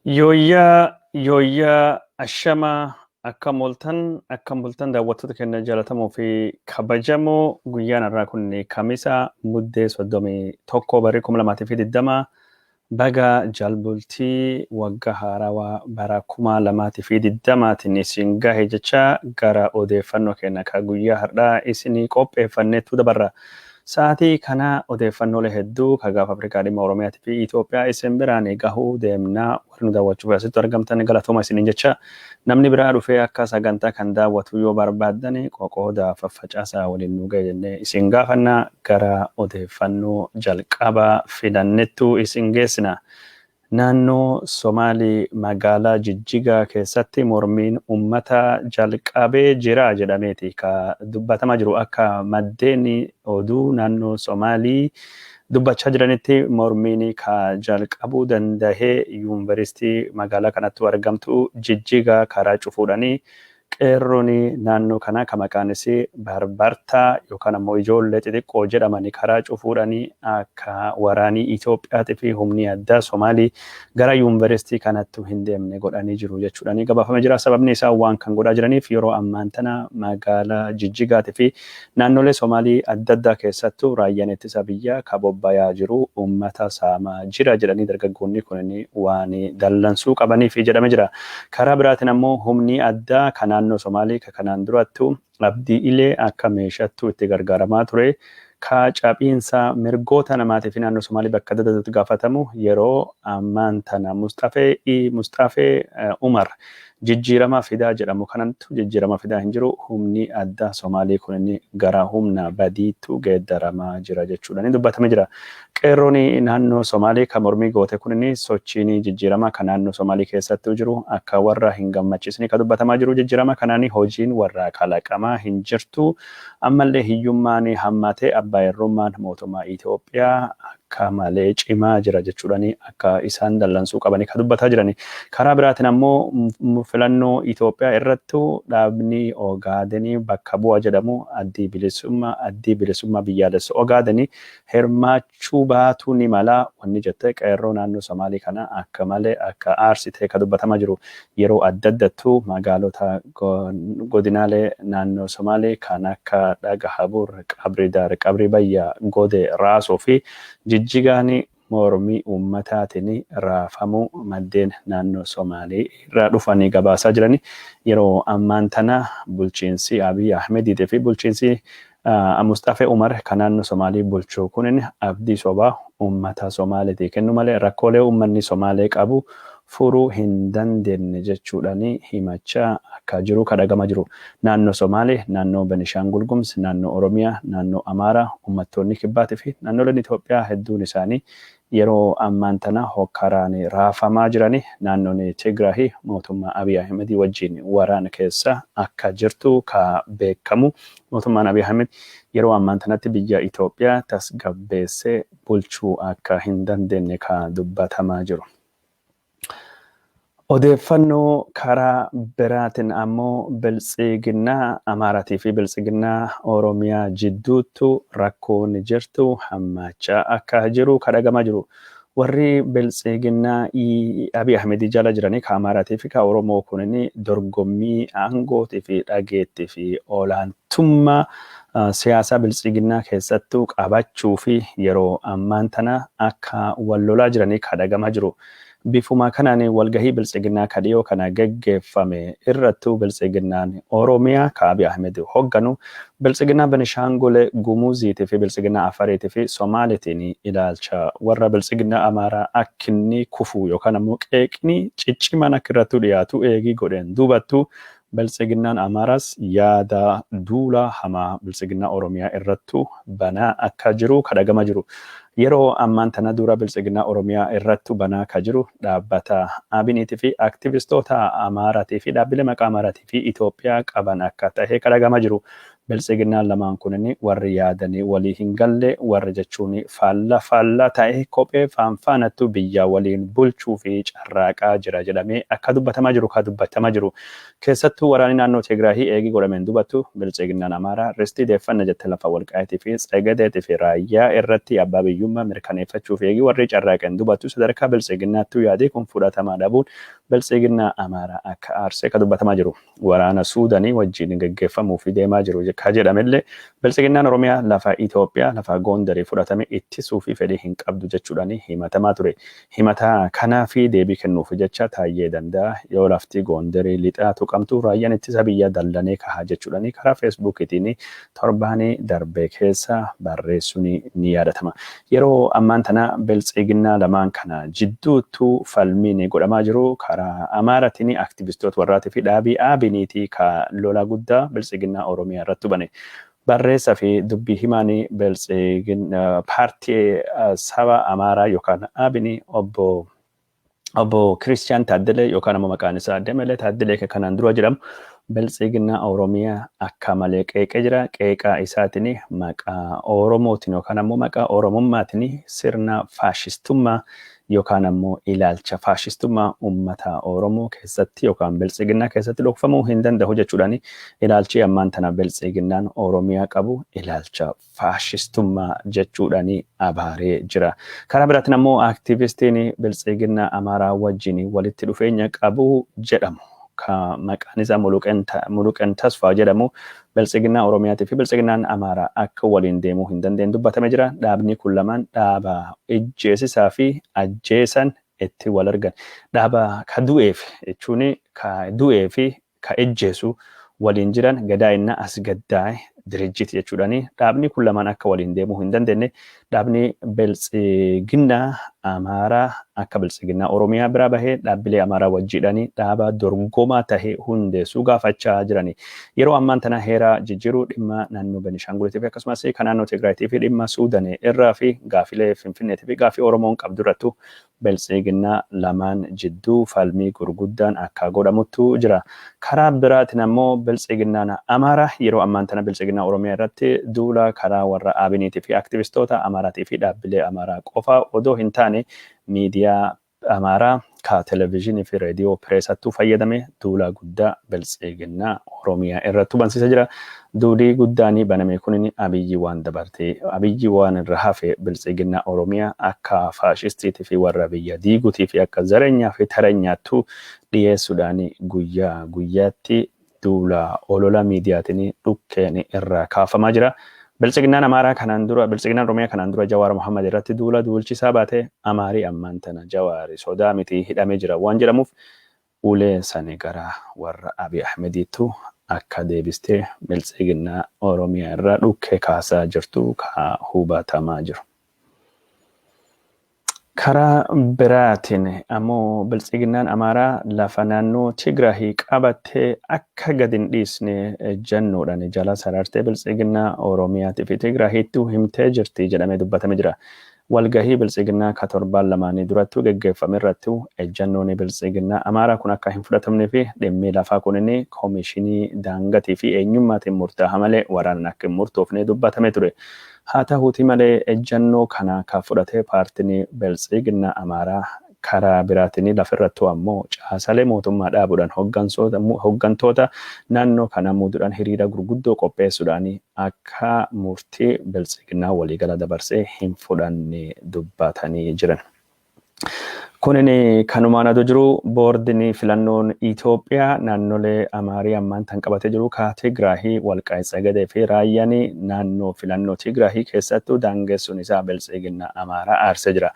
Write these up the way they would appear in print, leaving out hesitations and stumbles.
Yooyyaa yooyyaa ashamaa akkam ooltan akkam bultan daawwattoota keenya jaallatamoo fi kabajamoo guyyaan har'aa kun Kamisa Muddee 31 barii 2020 baga jalbultii waggaa haarawaa bara 2020tiin isin gahe jecha gara odeeffannoo keenya ka guyyaa har'aa isinii qopheeffanneettu dabarra. Sa'aatii kana odeeffannoolee hedduu ka gaafa Afrikaa dhimma Oromiyaatii fi Itoophiyaa isin biraan gahuu deemna. Warri nu daawwachuuf asitti argamtan galatooma isiniin jecha namni biraa dhufee akka sagantaa kan daawwatu yoo barbaaddan qoqoodaa faffacaasaa waliin nu gahe jennee isin gaafanna gara odeeffannoo jalqabaa filannettu isin geessina. Naannoo Somaalii magaalaa Jijjigaa keessatti mormiin uummata jalqabee jira jedhameeti ka dubbatamaa jiru akka maddeen oduu naannoo Somaalii dubbachaa jiranitti mormiin ka jalqabuu dandahee yuunivarsiitii magaalaa kanatti argamtu Jijjigaa karaa cufuudhaanii qeerroon naannoo kanaa ka maqaan isii Barbartaa yookaan ammoo ijoollee xixiqqoo jedhaman karaa cufuudhaan akka waraanii Itoophiyaatii fi humni addaa Somaalii gara yuunivarsiitii kanatti hin deemne godhanii jiru jechuudhaan gabaafamee jira. Sababni isaa waan kan godhaa jiraniif yeroo ammaan tana magaalaa Jijjigaatii fi naannolee Somaalii adda addaa keessattuu raayyaan ittisa biyyaa ka bobbayaa jiru uummata saamaa jira jedhanii dargaggoonni kunin waan dallansuu qabaniif jedhame jira. Karaa biraatiin ammoo humni addaa kan naannoo Somaalii ka kanaan durattu Abdii Ilee akka meeshattu itti gargaaramaa ture ka cabiinsa mirgoota namaatii fi naannoo Somaalii bakka adda addaatti gaafatamu yeroo ammaan tana Musxafee Umar jijjiirama fidaa jedhamu kanattu jijjiirama fidaa hin jiru humni addaa Somaalii kun inni gara humna badiitu geeddaramaa jira jechuudha ni dubbatame jira. Qeerroon naannoo Somaalii kan mormii goote kun inni sochiin jijjiirama kan naannoo Somaalii keessattuu jiru akka warra hin gammachiisne kan dubbatamaa jiru jijjiirama kanaan hojiin warra kalaqamaa hin jirtu ammallee hiyyummaan hammatee abbaa irrummaan mootummaa Itoophiyaa akka malee cimaa jira jechuudhaan akka isaan dallansuu qabanii kan dubbataa jirani. Karaa biraatiin ammoo filannoo Itoophiyaa irrattu dhaabni Ogaadenii bakka bu'a jedhamu addii bilisummaa biyyaalessa Ogaadenii hirmaachuu baatuu ni mala wanni jettee qeerroo naannoo Somaalii kana akka malee akka aarsitee kan dubbatamaa jiru yeroo adda addattu magaalota godinaalee naannoo Somaalii kan akka Dhaga Habur, Qabri Daar, Qabri Bayyaa, Gode, Raasoo fi Jijjigaan mormii uummataatiin raafamuu maddeen naannoo Somaalii irraa dhufanii gabaasaa jirani. Yeroo ammaan tana bulchiinsi Abiy Ahmediitii fi bulchiinsi Musxafee Umar kan naannoo Somaalii bulchuu kunin abdii sobaa uummata Somaaliitii kennu malee rakkoolee uummanni Somaalee qabu furuu hin dandeenye jechuudhaan himachaa akka jiru kadhagama jiru. Naannoo Somaalee, naannoo Benishaangul Gumuz, naannoo Oromiyaa, naannoo Amaaraa, uummattoonni Kibbaatii fi naannoleen Itoophiyaa hedduun isaanii yeroo ammaan tana hokkaraan raafamaa jirani naannoon Tigraay mootummaa Abiy Ahimedii wajjin waraana keessa akka jirtu ka beekamu mootummaan Abiy Ahmed yeroo ammaan tanatti biyya Itoophiyaa tasgabbeessee bulchuu akka hin dandeenye ka dubbatamaa jiru. Odeeffannoo karaa biraatiin ammoo biltsiginnaa Amaaraatii fi biltsiginnaa Oromiyaa jidduuttu rakkoon jirtu hammaachaa akka jiru kadhagamaa jiru. Warri biltsiginnaa Abiy Ahmedii jala jiranii ka Amaaraatii fi ka Oromoo kunin dorgommii aangootii fi dhageettii fi olaantummaa siyaasaa biltsiginnaa keessattuu qabachuu fi yeroo ammaan tana akka wal lolaa jiranii kadhagamaa jiru. Bifuma kanaan walgahii biltsiginnaa ka dhiyoo kana geggeeffame irrattuu biltsiginnaan Oromiyaa ka Abiy Ahmed hogganu biltsiginnaa Benishaangul Gumuziitii fi biltsiginnaa Afariitii fi Somaaliitiin ilaalcha warra biltsiginnaa Amaaraa akkinni kufu yookaan ammoo qeeqni ciccimaan akka irrattuu dhiyaatu eegii godheen duubattu biltsiginnaan Amaaraas yaada duula hamaa biltsiginnaa Oromiyaa irrattu banaa akka jiru kadhagama jiru. Yeroo ammaan tana dura biltsiginnaa Oromiyaa irrattu banaa ka jiru dhaabbata Abiniitii fi aktivistoota Amaaraatii fi dhaabbilee maqaa Amaaraatii fi Itoophiyaa qaban akka tahe kadhagama jiru. Biltsiginnaan lamaan kunin warri yaadanii walii hin galle, warri jechuun faallaa faallaa ta'e, kophee faanfaanattu biyya waliin bulchuu fi carraaqaa jira jedhamee akka dubbatamaa jiru ka dubbatamaa jiru. Keessattuu waraanni naannoo Tigraahii eegii godhameen dubattu Biltsiginnaan Amaaraa ristii deeffanna jette lafa Walqaayitii fi Tsegedeetii fi Raayyaa irratti abbaa biyyummaa mirkaneeffachuuf eegii warri carraaqeen dubattu, sadarkaa Biltsiginnaattuu yaadii kun fudhatamaa dhabuun Biltsiginnaa Amaaraa akka aarsee ka dubbatamaa jiru. Waraana Suudanii wajjin geggeeffamuu fi deemaa jiru ka jedhamellee Biltsiginnaan Oromiyaa lafa Itoophiyaa lafa Goondarii fudhatame ittisuu fi fedhii hin qabdu jechuudhaan himatamaa ture. Himata kanaa fi deebii kennuuf jecha Taayyee Danda'a yoo lafti Goondarii lixaa tuqamtu raayyaan ittisa biyyaa dallanee kahaa jechuudhaan karaa Feesbuukiitiin torbaanii darbee keessa barreessuun ni yaadatama. Yeroo ammaan tana Biltsiginnaa lamaan kana jidduuttuu falmiin godhamaa jiru karaa Amaaratiin aktivistoota warraatii fi dhaabii Aabiniitii ka lola guddaa Biltsiginnaa Oromiyaa irratti bane. Barreessaa fi dubbii himaan paartii saba Amaaraa yookaan Aabinii obbo Kiristiyaan Taaddalee yookaan ammoo maqaan isaa Demelee Taaddalee kanaan dura jedhamu Biltsiginnaa Oromiyaa akka malee qeeqee jira. Qeeqaa isaatiin maqaa Oromootiin yookaan ammoo maqaa Oromummaatiin sirna faashistummaa yookaan ammoo ilaalcha faashistummaa uummata Oromoo keessatti yookaan Biltsiginnaa keessatti dhokfamuu hin danda'u jechuudhaan, ilaalchi ammaan tana Biltsiginnaan Oromiyaa qabu ilaalcha faashistummaa jechuudhaan abaaree jira. Karaa biraatiin ammoo aktiivistiin Biltsiginnaa Amaaraa wajjin walitti dhufeenya qabu jedhamu, ka maqaan isaa Muluqen Tasfaa jedhamu, Biltsiginnaa Oromiyaatii fi Biltsiginnaan Amaaraa akka waliin deemuu hin dandeenye dubbatame jira. Dhaabni kun lamaan dhaaba ijjeesisaa fi ajjeesan itti wal argan. Dhaaba ka du'eef jechuun ka du'ee fi ka ejjeesu waliin jiran, gadaa'inna as gaddaa'e dirijjit jechuudhaani dhaabni kun lamaan akka waliin deemuu hin dandeenye, dhaabni Biltsiginnaa Amaaraa akka Biltsiginnaa Oromiyaa biraa bahee dhaabbilee Amaaraa wajjiidhaani dhaaba dorgomaa tahe hundeessuu gaafachaa jirani. Yeroo ammaan tana heera jijjiiruu, dhimma naannoo Benishaanguliitii fi akkasumas kan naannoo Tigraayitii fi dhimma Suudanii irraa fi gaafilee Finfinneetii fi gaafii Oromoon qabdu irrattu Biltsiginnaa lamaan jidduu falmii gurguddaan akka godhamuttu jira. Karaa biraatiin ammoo Biltsiginnaan Amaaraa yeroo ammaan tana Biltsiginnaa Oromiyaa irratti duula karaa warra Aabiniitii fi aktivistoota Amaaraatii fi dhaabbilee Amaaraa qofa odoo hin taane miidiyaa Amaaraa ka televezyiinii fi reediyoo pireesattuu fayyadame duula guddaa Biltsiginnaa Oromiyaa irratti bansiisa jira. Duulii guddaan baname kunin Abiyyi waan dabartee Abiyyi waan irra hafe Biltsiginnaa Oromiyaa akka faashistiitii fi warra biyya diigutii fi akka zarenyaa fi tarenyaattuu dhiyeessuudhaan guyyaa guyyaatti duula olola miidiyaatiin dhukkeen irraa kaafamaa jira. Biltsiginnaan Amaaraa kanaan dura, Biltsiginnaan Oromiyaa kanaan dura Jawaar Mohammad irratti duula duulchisaa baate, Amaarii ammaan tana Jawaari sodaa miti hidhamee jira waan jedhamuuf ulee sani gara warra Abiy Ahmediittu akka deebistee Biltsiginnaa Oromiyaa irraa dhukkee kaasaa jirtu ka hubatamaa jiru. Karaa biraatiin ammoo Biltsiginnaan Amaaraa lafa naannoo Tigraahii qabattee akka gadi hin dhiisne ejjannoodhaan jala sarartee Biltsiginnaa Oromiyaatii fi Tigraahiitti himtee jirti jedhamee dubbatamee jira. Walgahii Biltsiginnaa ka torbaan lamaanii durattuu geggeeffame irratti ejjannoon Biltsiginnaa Amaaraa kun akka hin fudhatamnee fi dhimmi lafaa kunin koomishinii daangatii fi eenyummaatiin murtaa'a malee waraanaan akka hin murtoofne dubbatame ture. Haa ta'uuti malee ejjannoo kana ka fudhate paartiin Biltsiginnaa Amaaraa karaa biraatiin lafirrattuu ammoo caasalee mootummaa dhaabuudhaan hoggantoota naannoo kana muuduudhaan hiriira gurguddoo qopheessuudhaan akka murtii Biltsiginnaa waliigala dabarsee hin fudhanne dubbatanii jiran. Kunin kanumaan adoo jiru, boordiin filannoon Itoophiyaa naannolee Amaarii ammaan tan qabatee jiru ka Tigraahii, Walqaayit Tsagadee fi Raayyaan naannoo filannoo Tigraahii keessattuu daangessuun isaa Biltsiginnaa Amaaraa aarsee jira.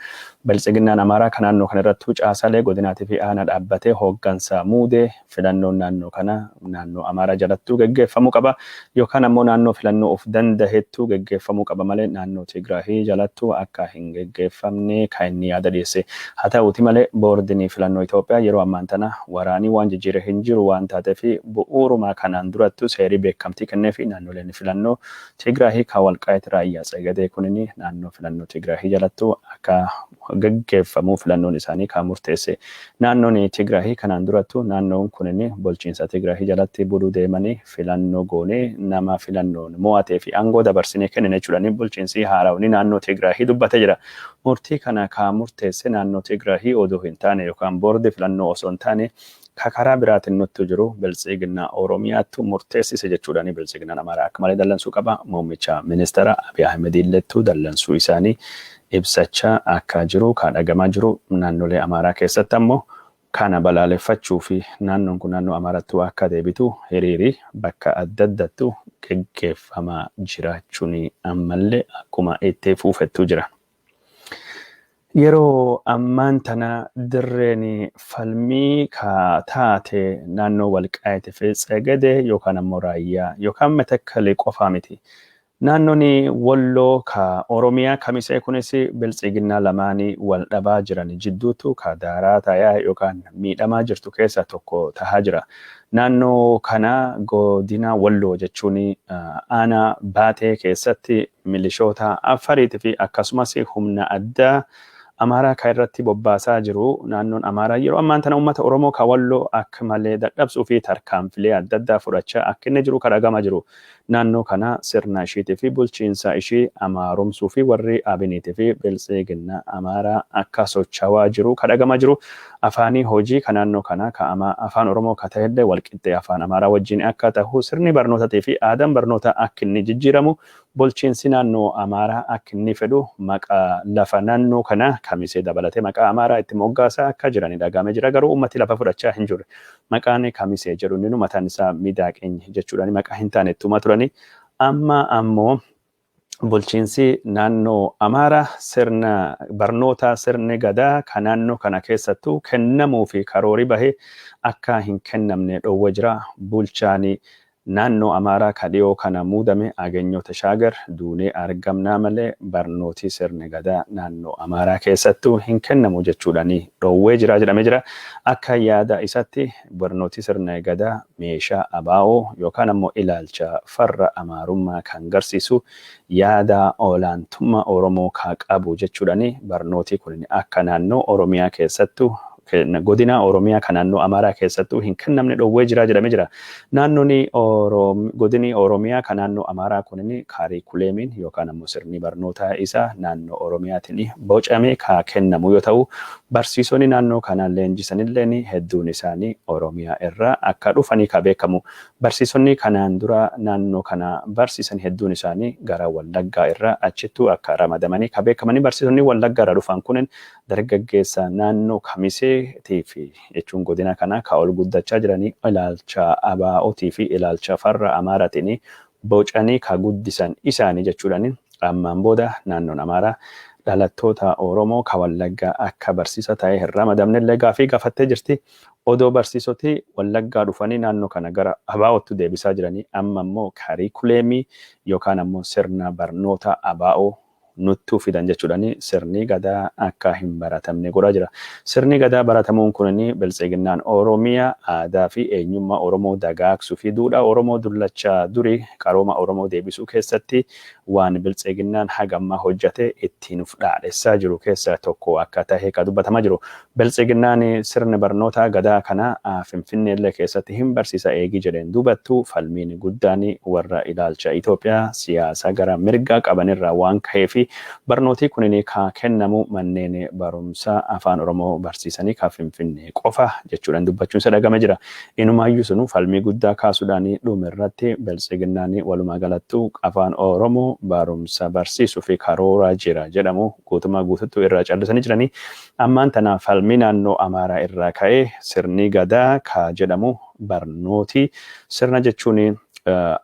Biltsiginnaan Amaaraa kan naannoo kana irrattuu caasalee godinaatii fi aanaa dhaabbatee hooggansa muudee, filannoon naannoo kana naannoo Amaaraa jalattuu geggeeffamuu qaba yookaan ammoo naannoo filannoo of dandahettuu geggeeffamuu qaba malee naannoo Tigraahii jalattuu akka hin geggeeffamne kan inni yaada dhiyeesse. Haa ta'uuti ta'uti malee boordiin filannoo Itoophiyaa yeroo ammaan tana waraanii waan jijjiire hin jiru waan taateef bu'uuruma kanaan durattu seerii beekamtii kennee fi naannoleen filannoo Tigraahii kan Walqaayit, Raayyaa, Tsegadee kunin naannoo filannoo Tigraahii jalattu akka gaggeeffamu filannoon isaanii kan murteesse. Naannoon Tigraahii kanaan durattu naannoon kunin bulchiinsa Tigraahii jalatti buluu deemanii filannoo goonee nama filannoon mo'atee fi aangoo dabarsinee kennine jechuudhaan bulchiinsi haarawni naannoo Tigraahii dubbatee jira. Murtii kana kan murteesse naannoo Tigraahii odoo hin taane yookaan boordii filannoo osoo hin taane ka karaa biraatiin nutti jiru Biltsiginnaa Oromiyaattu murteessise jechuudhaan Biltsiginnaan Amaaraa akka malee dallansuu qaba. Muummicha ministeera Abiy Ahmed illettuu dallansuu isaanii ibsachaa akka jiru kan dhagamaa jiru. Naannolee Amaaraa keessatti ammoo kana balaaleffachuu fi naannoon kun naannoo Amaarattuu akka deebitu hiriiri bakka adda addattu geggeeffamaa jiraachuun ammallee akkuma itti fufettu jira. Yeroo ammaan tana dirreen falmii ka taate naannoo Walqaayit fi Tsegede yookaan ammoo Raayyaa yookaan Metekkalii qofaa miti. Naannoon Walloo ka Oromiyaa Kamisee kunis Biltsiginnaa lamaanii wal dhabaa jiran jidduutu ka daaraa tayaa yookaan miidhamaa jirtu keessaa tokko tahaa jira. Naannoo kana godina Walloo jechuun aanaa Baatee keessatti milishoota Affariitii fi akkasumas humna addaa Amaaraa kan irratti bobbaasaa jiru. Naannoon Amaaraa yeroo ammaan tana uummata Oromoo kan Walloo akka malee dadhabsuu fi tarkaanfilee adda addaa fudhachaa akka inni jiru kan dhagama jiru. Naannoo kana sirna ishiitii fi bulchiinsa ishii amaaromsuu fi warri Abiniitii fi Biltsiginnaa Amaaraa akka socho'aa jiru kan dhagama jiru. Afaanii hojii kan naannoo kana ka afaan Oromoo ka ta'ellee walqixxee afaan Amaaraa wajjin akka ta'u, sirni barnootaatii fi aadaan barnootaa akka inni jijjiiramu bulchiinsi naannoo Amaaraa akka inni fedhu, maqaa lafa naannoo kana Kamisee dabalatee maqaa Amaaraa itti moggaasaa akka jirani dhagahamee jira. Garuu uummati lafa fudhachaa hin jirre. Maqaan Kamisee jedhu inni mataan isaa midaaqeny jechuudhaan maqaa hin taane ittuma turani. Amma ammoo bulchiinsi naannoo Amaaraa sirna barnoota sirni gadaa kan naannoo kana keessattuu kennamuu fi karoori bahee akka hin kennamne dhoowwa jira. Bulchaan naannoo Amaaraa ka dhiyoo kana muudame Aganyoo Tashaagar duunee argamnaa malee barnootii sirni gadaa naannoo Amaaraa keessattuu hin kennamu jechuudhaan dhoowwee jira jedhamee jira. Akka yaada isatti barnootii sirna gadaa meeshaa abaa'oo yookaan ammoo ilaalcha farra Amaarummaa kan garsiisu, yaada olaantummaa Oromoo ka qabu jechuudhaan barnootii kun akka naannoo Oromiyaa keessattuu, godina Oromiyaa kan naannoo Amaaraa keessattuu hin kennamne dhoowwee jira jedhamee jira. Naannoon godini Oromiyaa kan naannoo Amaaraa kunin kaarikuleemiin yookaan ammoo sirni barnootaa isaa naannoo Oromiyaatiin bocamee ka kennamu yoo ta'u, barsiisonni naannoo kanaan leenjisanillee hedduun isaanii Oromiyaa irraa akka dhufanii ka beekamu. Barsiisonni kanaan dura naannoo kana barsiisan hedduun isaanii gara Wallaggaa irraa achittuu akka ramadamanii ka beekamanii. Barsiisonni Wallaggaa irraa dhufan kunin dargaggeessa naannoo Kamiseetii fi jechuun godina kana ka ol guddachaa jiranii ilaalcha abaa'otii fi ilaalcha farra Amaaraatiin bocanii ka guddisan isaanii jechuudhaan ammaan booda naannoon Amaaraa dhalattoota Oromoo ka Wallaggaa akka barsiisa ta'ee hin ramadamnellee gaafii gaafattee jirti. Odoo barsiisoti Wallaggaa dhufanii naannoo kana gara abaa'ootti deebisaa jiranii, amma immoo kaarikuleemii yookaan ammoo sirna barnoota abaa'oo nuttuu fidan jechuudhaan sirni gadaa akka hin baratamne godhaa jira. Sirni gadaa baratamuun kun Biltsiginnaan Oromiyaa aadaa fi eenyummaa Oromoo dagaagsuu fi duudhaa Oromoo dullachaa durii qarooma Oromoo deebisuu keessatti waan Biltsiginnaan haga ammaa hojjate ittiin uf dhaadhessaa jiru keessaa tokko akka tahe ka dubbatamaa jiru. Biltsiginnaan sirni barnoota gadaa kana Finfinneellee keessatti hin barsiisa eegii jedheen duubattu falmiin guddaan warra ilaalcha Itoophiyaa siyaasa gara mirgaa qabanirraa waan ka'ee fi barnootii kunin ka kennamu manneen barumsaa afaan Oromoo barsiisanii ka Finfinnee qofa jechuudhaan dubbachuun isa dhagame jira. Inumaayyuu sunu falmii guddaa kaasuudhaan dhuma irratti Biltsiginnaan walumaa galattuu afaan Oromoo barumsa barsiisuu fi karoora jira jedhamu guutummaa guututtuu irraa callisanii jiranii. Ammaan tana falmii naannoo Amaaraa irraa ka'ee sirni gadaa ka jedhamu barnooti sirna jechuun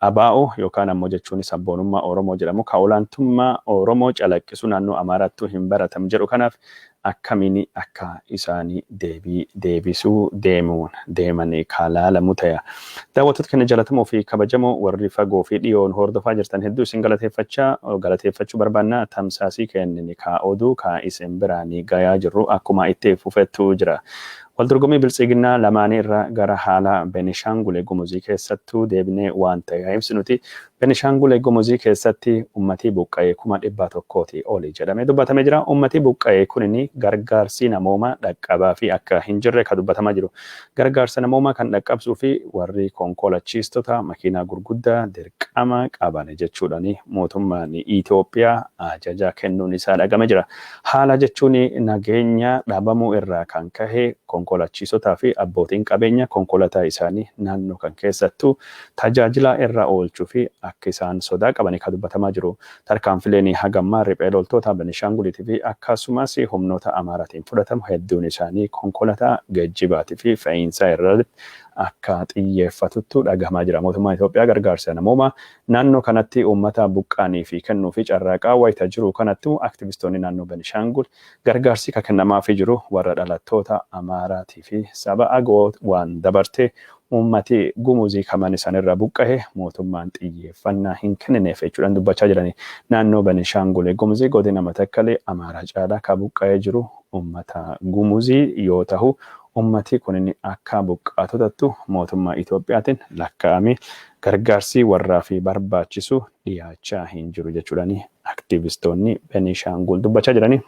abaa'oo yookaan ammoo jechuun sabboonummaa Oromoo jedhamu ka olaantummaa Oromoo calaqqisu naannoo Amaaraattuu hin baratamu jedhu kanaaf Akkamiin akka isaanii deebii deebisuu deemuun deemanii kaalaalamu ta'e. Daawwattoota keenya jaallatamoo fi kabajamoo, warri fagoo fi dhiyoon hordofaa jirtan hedduu isin galateeffachaa galateeffachuu barbaanna. Tamsaasii kennini kaa oduu kaa isin biraanii gayaa jirru akkuma itti fufettu jira. Waldorgommii Biltsiginnaa lamaanii irra gara haala Benishaangul Gumuzii keessattuu deebinee waan ta'e ibsinuti. Benishaangul Gumuzii keessatti uummatii buqqa'ee 100,000 oli jedhamee dubbatamee jira. Uummatii buqqa'ee kunini gargaarsi namoomaa dhaqqabaa fi akka hin jirre kan dubbatamaa jiru. Gargaarsa namoomaa kan dhaqqabsuu fi warri konkolachiistota makiinaa gurguddaa dirqama qaban jechuudhaan mootummaan Itoophiyaa ajaja kennuun isaa dhagame jira. Haala jechuun nageenya dhabamuu irraa kan kahe konkolachiisotaa fi abbootiin qabeenya konkolaataa isaanii naannoo kan keessattuu tajaajila irra oolchuu fi akka isaan sodaa qaban kan dubbatamaa jiru. Tarkaanfileen hagammaa riphee loltoota Benishaanguliitii fi akkasumas humnoota Amaaraatiin fudhatamu hedduun isaanii konkolaataa geejjibaatii fi fe'iinsaa irratti akka xiyyeeffatuttu dhagahamaa jira. Mootummaan Itoophiyaa gargaarsa namoomaa naannoo kanatti uummata buqqaanii fi kennuu fi carraaqaa wayita jiru kanattu, aktivistoonni naannoo Benishaangul gargaarsi kan kennamaafii jiru warra dhalattoota Amaaraatii fi saba Agoo waan dabartee uummati Gumuzii kaman isaanirra buqqa'e mootummaan xiyyeeffannaa hin kennineef jechuudhaan dubbachaa jirani. Naannoo Benishaangul Gumuzii godina Matakkalee Amaaraa caalaa ka buqqa'ee jiru uummata Gumuzii yoo ta'u, ummati kunin akka buqqaatotattu mootummaa Itoophiyaatiin lakkaa'amee gargaarsi warraa fi barbaachisu dhiyaachaa hin jiru jechuudhaan aktivistoonni Benishaangul dubbachaa jirani.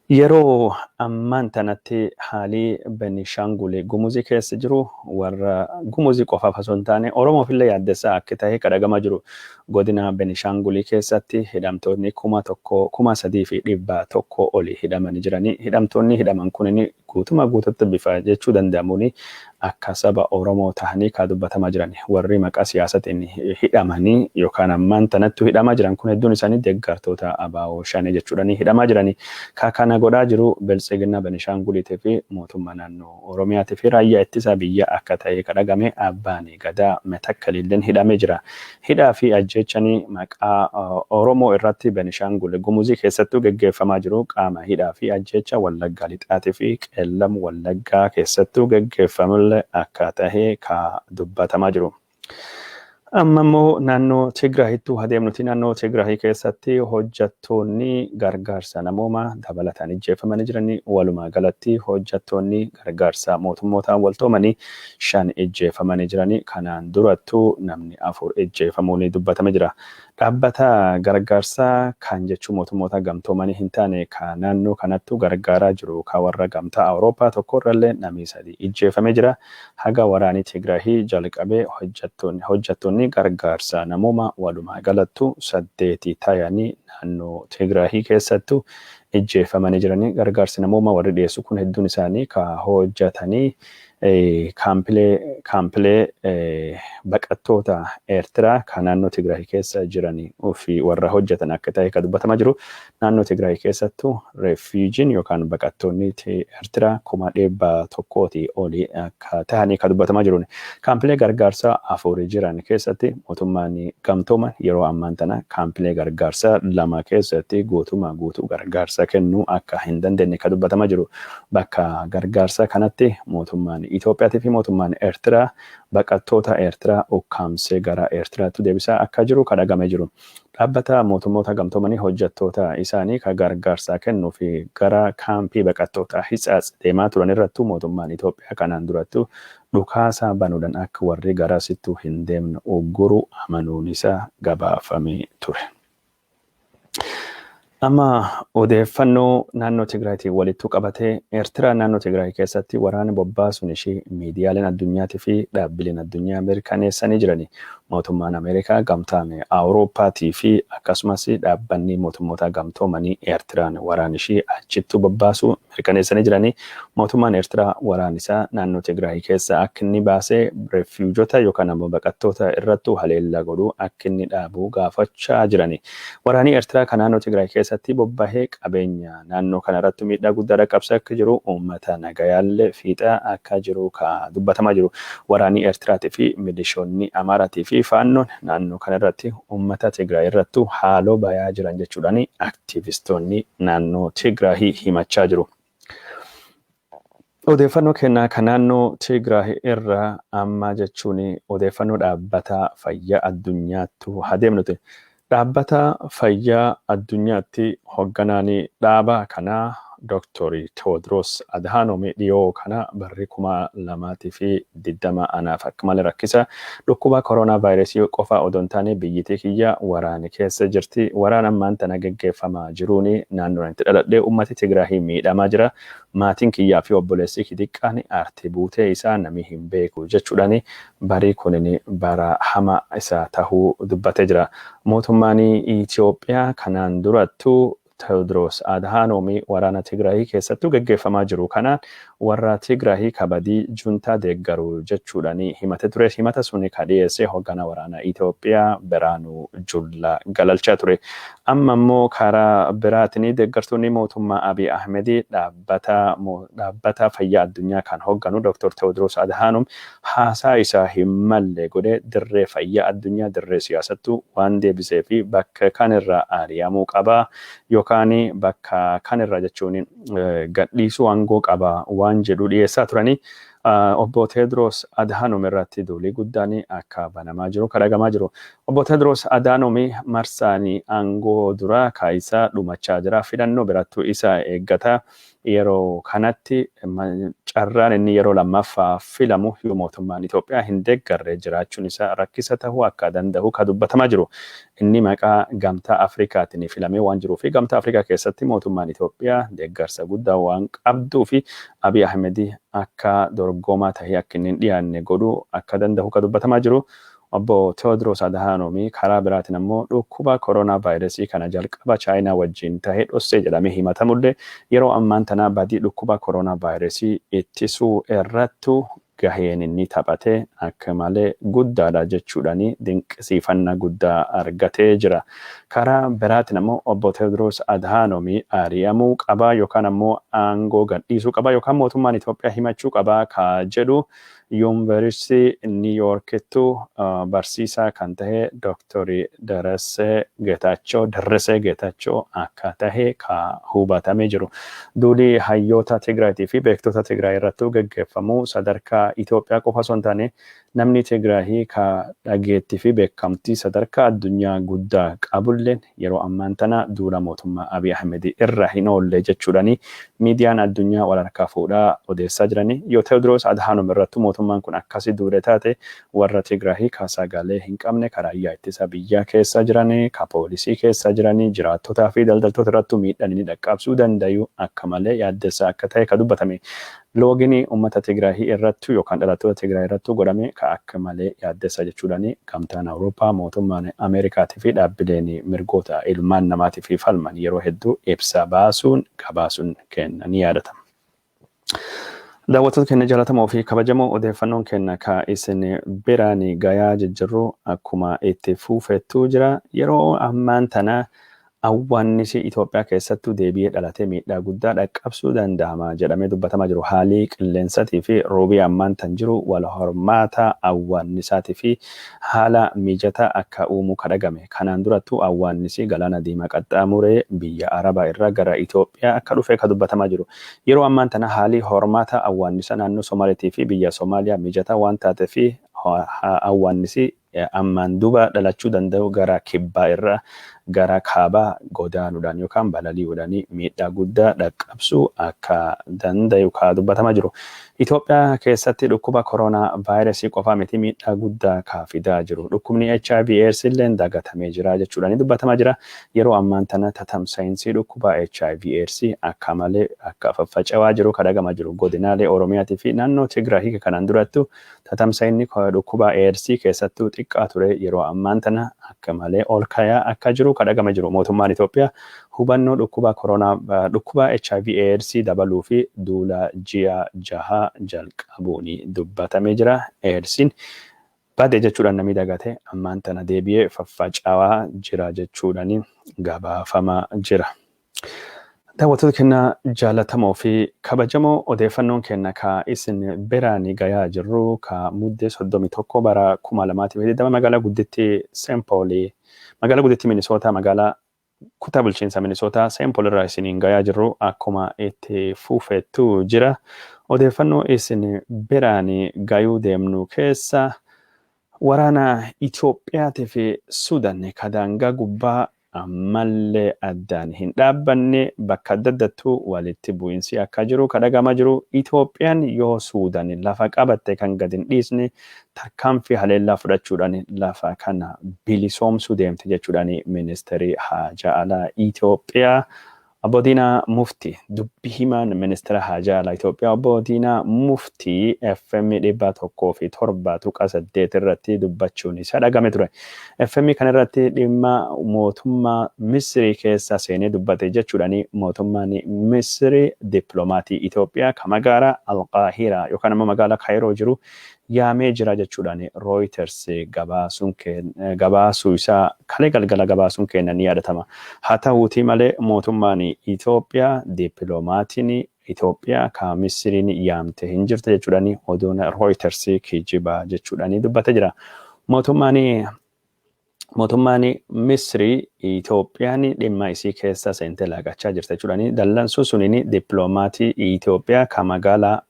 Yeroo ammaan tanatti haalii Benishaangul Gumuzii keessa jiru warra Gumuzii qofaaf osoo hin taane Oromoof illee yaaddessaa akka ta'e kadhagamaa jiru. Godina Benishaangulii keessatti hidhamtoonni 1300 olii hidhamanii jiranii. Hidhamtoonni hidhaman kunin guutuma guututti bifa jechuu danda'amuun akka saba Oromoo ta'anii kan dubbatamaa jiran. Warri maqaa siyaasatiin hidhamanii yookaan ammaan tanattu hidhamaa jiran kun hedduun isaanii deeggartoota ABO Shanee jechuudhaan hidhamaa jiranii. Ka kana godhaa jiru Biltsiginnaa Benishaanguliitii fi mootummaa naannoo Oromiyaatii fi raayyaa ittisa biyya akka ta'e kadhagame. Abbaan Gadaa Metakkalilleen hidhamee jira. Hidhaa fi ajjeechanii maqaa Oromoo irratti Benishaangul Gumuzii keessattuu geggeeffamaa jiru qaama hidhaa fi ajjeecha Wallaggaa Lixaatii fi Qeellam Wallaggaa keessattuu geggeeffamullee akka ta'e ka dubbatamaa jiru. Amma immoo naannoo Tigraahittuu adeemnuti. Naannoo Tigraahii keessatti hojjettoonni gargaarsa namoomaa dabalataan ijjeeffamanii jiranii. Walumaa galatti hojjettoonni gargaarsa mootummootaan waltoomanii 5 ijjeeffamanii jiranii. Kanaan durattuu namni 4 ijjeeffamuun dubbatamee jira. Dhaabbata gargaarsaa kan jechuun mootummoota gamtoomanii hin taane kan naannoo kanattuu gargaaraa jiru kan warra Gamtaa Awurooppaa tokko irrallee namni 3 ijjeeffamee jira. Haga waraanii Tigraahii jalqabee hojjettoonni gargaarsa namoomaa walumaa galattu 8 ta'anii naannoo Tigraahii keessattuu ijjeeffamanii jiranii. Gargaarsi namoomaa warri dhiyeessu kun hedduun isaanii ka hojjetanii kaampilee baqattoota Eertiraa kan naannoo Tigraay keessa jiranii fi warra hojjetan akka ta'e kan dubbatamaa jiru. Naannoo Tigraay keessattuu reefiijiin yookaan baqattoonni Eertiraa 100,000 olii akka ta'anii kan dubbatamaa jiru. Kaampilee gargaarsaa 4 jiran keessatti mootummaan gamtooman yeroo ammaan tana kaampilee gargaarsaa 2 keessatti guutumaa guutuu gargaarsa kennuu akka hin dandeenye kan dubbatamaa jiru. Bakka gargaarsa kanatti mootummaan Itoophiyaatii fi mootummaan Eertiraa baqattoota Eertiraa ukkaamsee gara Eertiraatti deebisaa akka jiru kan dhagamee jiru. Dhaabbata mootummoota gamtoomanii hojjettoota isaanii kan gargaarsaa kennuu fi gara kaampii baqattoota Hitsaats deemaa turan irrattuu mootummaan Itoophiyaa kanaan durattuu dhukaasa banuudhaan akka warri garasittuu hin deemne ugguru amanuun isaa gabaafamee ture. Amma odeeffannoo naannoo Tigraayitiin walittuu qabatee, Eertiraa naannoo Tigraay keessatti waraana bobbaasuun ishee miidiyaaleen addunyaatii fi dhaabbileen addunyaa mirkaneessanii jirani. Mootummaan Ameerikaa, Gamtaan Awurooppaatii fi akkasumas dhaabbanni mootummoota gamtoomanii Eertiraan waraan ishee achittuu bobbaasuu mirkaneessanii jirani. Mootummaan Eertiraa waraan isaa naannoo Tigraay keessa akka inni baasee refuujota yookaan ammoo baqattoota irrattuu haleellaa godhuu akka inni dhaabu gaafachaa jirani. Waraanni Eertiraa kan naannoo Tigraay keessatti bobbahee qabeenya naannoo kana irratti miidhaa guddaa dhaqqabsaa akka jiru, uummata nagayaallee fiixaa akka jiru ka dubbatamaa jiru. Waraanni Eertiraatii fi milishoonni Amaaraatii fi fi Faannoon naannoo kana irratti uummata Tigraay irrattuu haaloo bayaa jiran jechuudhaan aktiivistoonni naannoo Tigraay himachaa jiru. Odeeffannoo kennaa kan naannoo Tigraay irraa amma jechuun odeeffannoo dhaabbata fayyaa addunyaattu adeemnuti. Dhaabbata fayyaa addunyaatti hoogganaan dhaaba kanaa Dooktorii Tewoodiroos Adhaanoom dhiyoo kana barri 2020 anaaf akka malee rakkisa. Dhukkuba koronaa vaayirasii qofa odoo hin taane biyyittii kiyya waraana keessa jirti. Waraan ammaan tana geggeeffamaa jiruun naannoon itti dhaladhee uummati Tigraay miidhamaa jira. Maatiin kiyyaa fi obboleessi xixiqqaan aartii buutee isaa namni hin beeku jechuudhaan barii kunin bara hama isa tahuu dubbatee jira. Mootummaan Itoophiyaa kanaan durattuu Tewoodiroos Adhaanoom waraana Tigraay keessattuu geggeeffamaa jiru kanaan warra Tigraay kabadii juntaa deeggaru jechuudhaan himate ture. Himata sun kan dhiyeesse hoogganaa waraanaa Itoophiyaa Biraanuu Jullaa galalchaa ture. Amma immoo karaa biraatiin deeggartoonni mootummaa Abiy Ahmed dhaabbata fayyaa addunyaa kan hoogganu Dr. Tewoodiroos Adhaanoom haasaa isaa hin malle godhee dirree fayyaa addunyaa dirree siyaasattuu waan deebisee fi bakka kanirraa ari'amuu qabaa yookaan bakka kanirraa jechuun gadhiisuu aangoo qaba waan jedhu dhiyeessaa turanii. Obbo Teediroos Adhaanoom irratti duulii guddaan akka banamaa jiru kadhagamaa jiru. Obbo Teediroos Adhaanoom marsaan aangoo duraa kaayisaa dhumachaa jira. Filannoo birattuu isa eeggata. Yeroo kanatti carraan inni yeroo lammaffaa filamu yoo mootummaan Itoophiyaa hin deeggarre jiraachuun isaa rakkisa tahuu akka danda'u kan dubbatamaa jiru. Inni maqaa gamtaa Afrikaatiin filamee waan jiruu fi gamtaa Afrikaa keessatti mootummaan Itoophiyaa deeggarsa guddaa waan qabduu fi Abiy Ahmed akka dorgomaa tahee akka inni hin dhiyaanne godhuu akka danda'u kan dubbatamaa jiru. Obbo Tewoodiroos Adhaanoom karaa biraatiin ammoo dhukkuba koronaa vaayirasii kana jalqaba Chaayinaa wajjin tahee dhossee jedhamee himatamullee yeroo ammaan tana badii dhukkuba koronaa vaayirasii ittisuu irrattu gaheen inni taphate akka malee guddaadha jechuudhaan dinqisiifannaa guddaa argatee jira. Karaa biraatiin ammoo obbo Tewoodiroos Adhaanoom ari'amuu qabaa yookaan ammoo aangoo gadhiisuu qabaa yookaan mootummaan Itoophiyaa himachuu qabaa ka jedhu Yuunivarsiitii Niiyorkittu barsiisaa kan tahe Dooktor Darasee Geetaachoo Darresee Geetaachoo akka tahe ka hubatamee jiru. Duulii hayyoota Tigraayitii fi beektota Tigraay irrattuu geggeeffamu sadarkaa Itoophiyaa qofa osoo hin taane namni Tigraayii ka dhageettii fi beekamtii sadarkaa addunyaa guddaa qabulleen yeroo ammaan tana duula mootummaa Abiy Ahmed irra hin oolle jechuudhaan miidiyaan addunyaa wal harkaa fuudhaa odeessaa jirani. Yoo Tewoodiroos Adhaanoom irrattuu mootummaan kun akkasii duule taate warra Tigraayii ka sagalee hin qabne ka raayyaa ittisa biyyaa keessa jiranii, ka poolisii keessa jiranii, jiraattotaa fi daldaltoota irrattuu miidhaan inni dhaqqabsuu dandayu akka malee yaaddessaa akka ta'e ka dubbatame. Loogiin uummata Tigraayii irrattuu yookaan dhalattoota Tigraay irrattuu godhame ka akka malee yaaddessaa jechuudhaan gamtaan Awurooppaa, mootummaan Ameerikaatii fi dhaabbileen mirgoota ilmaan namaatii fi falman yeroo hedduu ibsa baasuun gabaasuun kenna ni yaadatama. Daawwattoota keenya jaallatamoo fi kabajamoo odeeffannoon keenya ka isin biraan gayaa jijjiirru akkuma itti fufettuu jira. Yeroo ammaan tana awwaannisi Itoophiyaa keessattuu deebi'ee dhalatee miidhaa guddaa dhaqqabsuu danda'ama jedhamee dubbatamaa jiru. Haalli qilleensaatii fi roobii ammaan tan jiru wal hormaata awwaannisaatii fi haala mijataa akka uumu kadhagame. Kanaan durattuu awwaannisi galaana diimaa qaxxaamuree biyya Arabaa irraa gara Itoophiyaa akka dhufe ka dubbatamaa jiru. Yeroo ammaan tana haalli hormaata awwaannisa naannoo Somaaliitii fi biyya Somaaliyaa mijataa waan taatee fi awwaannisi ammaan duuba dhalachuu danda'u gara kibbaa irraa gara kaabaa godaanuudhaan yookaan balali'uudhaan miidhaa guddaa dhaqqabsuu akka danda'u ka dubbatamaa jiru. Itoophiyaa keessatti dhukkuba koronaa vaayirasii qofaa miti miidhaa guddaa ka fidaa jiru. Dhukkubni HIV AIDS illee dagatamee jira jechuudhaan dubbatamaa jira. Yeroo ammaan tana tatamsa'iinsi dhukkuba HIV AIDS akka malee akka faffaca'aa jiru kadhagamaa jiru. Godinaalee Oromiyaatii fi naannoo Tigraay kanaan durattu tatamsa'inni dhukkuba AIDS keessattuu xiqqaa ture yeroo ammaan tana akka malee ol ka'aa akka jiru kadhagama jiru. Mootummaan Itoophiyaa hubannoo dhukkuba koronaa dhukkuba HIV AIDS dabaluu fi duula ji'a jaha jalqabuun dubbatamee jira. AIDSin bade jechuudhaan namni dagate ammaan tana deebi'ee faffaca'aa jira jechuudhaan gabaafamaa jira. Daawwattoota keenya jaalatamoo fi kabajamoo, odeeffannoon keenya ka isin biraan gayaa jirru ka Muddee 31 bara 2020 magaalaa guddittii Seempoolii, magaalaa guddittii Minisootaa, magaalaa kutaa bulchiinsa Minisootaa Seempool irraa isiniin gayaa jirru akkuma itti fufettu jira. Odeeffannoo isin biraan gayuu deemnu keessa waraana Itoophiyaatii fi Suudaan ka daangaa gubbaa ammallee addaan hin dhaabbanne, bakka adda addattuu walitti bu'insi akka jiru ka dhaga'amaa jiru. Itoophiyaan yoo Suudaan lafa qabatte kan gad hin dhiisne, tarkaanfii haleellaa fudhachuudhaan lafa kana bilisoomsuu deemte jechuudhaan ministeerri haajaa alaa Itoophiyaa Obbo Diinaa Muftii, dubbi himaan ministeera haajaa alaa Itoophiyaa Obbo Diinaa Muftii FM 107.8 irratti dubbachuun isaa dhagame ture. FM kana irratti dhimma mootummaa Misrii keessa seenee dubbate jechuudhaan mootummaan Misrii dippiloomatii Itoophiyaa ka magaalaa Alqaahiraa yookaan ammoo magaalaa Kaayiroo jiru yaamee jira jechuudhaan Reuters gabaasuu isaa kalee galgala gabaasuun keenya ni yaadatama. Haa ta'uutii malee mootummaan Itoophiyaa dippiloomatiin Itoophiyaa ka Misiriin yaamte hin jirte jechuudhaan oduun Reuters kijiba jechuudhaan dubbatee jira. Mootummaan Misrii Itoophiyaan dhimma isii keessa seentee laaqachaa jirti jechuudhaan dallansuu suniin dippiloomaatii Itoophiyaa ka magaalaa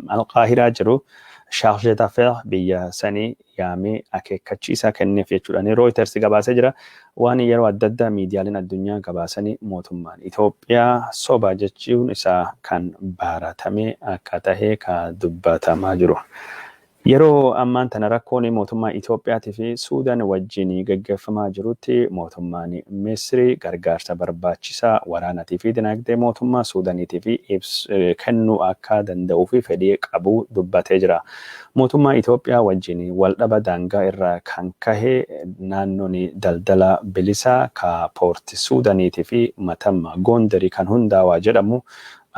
Alqaahiraa jiru, Chargé d'Affaires biyya sanii yaamee akeekkachiisa kenneef jechuudhaan Reuters gabaasee jira. Waan yeroo adda addaa miidiyaaleen addunyaa gabaasanii mootummaan Itoophiyaa soba jechuun isaa kan baratame akka tahe ka dubbatamaa jiru. Yeroo ammaan tana rakkoon mootummaa Itoophiyaatii fi Suudaan wajjin gaggeeffamaa jirutti mootummaan Misrii gargaarsa barbaachisaa waraanaatii fi dinagdee mootummaa Suudaaniitii fi kennuu akka danda'uu fi fedhii qabu dubbatee jira. Mootummaa Itoophiyaa wajjin waldhaba daangaa irraa kan kahe naannoon daldala bilisaa ka Poorti Suudaaniitii fi Matamma Goondarii kan hundaawaa jedhamu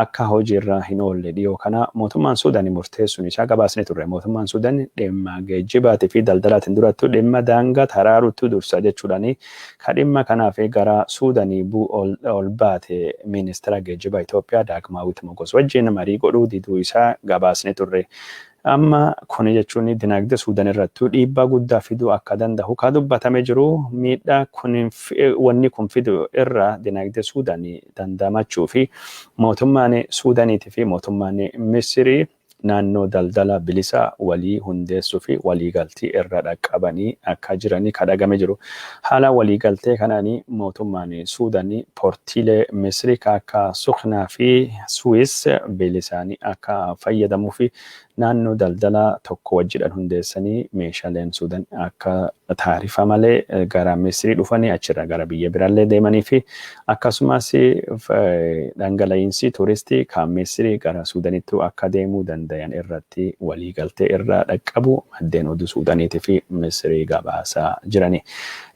akka hojiirra hin oolle dhiyoo kana mootummaan Suudaan murteessuun isaa gabaasne turre. Mootummaan Suudaan dhimma geejjibaatii fi daldalaatiin durattu dhimma daangaa taraaruutu dursa jechuudhaan ka dhimma kanaaf gara Suudaanii ol baate ministeera geejjibaa Itoophiyaa Daagmaawit Mogos wajjin marii godhuu diduu isaa gabaasne turre. Amma kuni jechuun dinagdee Suudaan irrattuu dhiibbaa guddaa fiduu akka danda'u ka dubbatame jiru. Miidhaa kun wanni kun fidu irra dinagdee Suudaan dandamachuu fi mootummaan Suudaaniitii fi mootummaan Misrii naannoo daldala bilisa walii hundeessuu fi waliigaltii irra dhaqqabanii akka jiranii ka dhagame jiru. Haala waliigaltee kanaan mootummaan Suudaan poortiilee Misrii ka akka Suknaa fi Suwiis bilisaanii akka fayyadamuu fi naannoo daldala tokko wajjidhaan hundeessanii meeshaaleen Suudaan akka taarifa malee gara Misrii dhufanii achirraa gara biyya biraallee deemanii fi akkasumas dhangala'iinsi turistii kan Misrii gara Suudaanitti akka deemuu danda'an irratti waliigaltee irra dhaqqabu maddeen oduu Suudaaniitii fi Misrii gabaasaa jirani.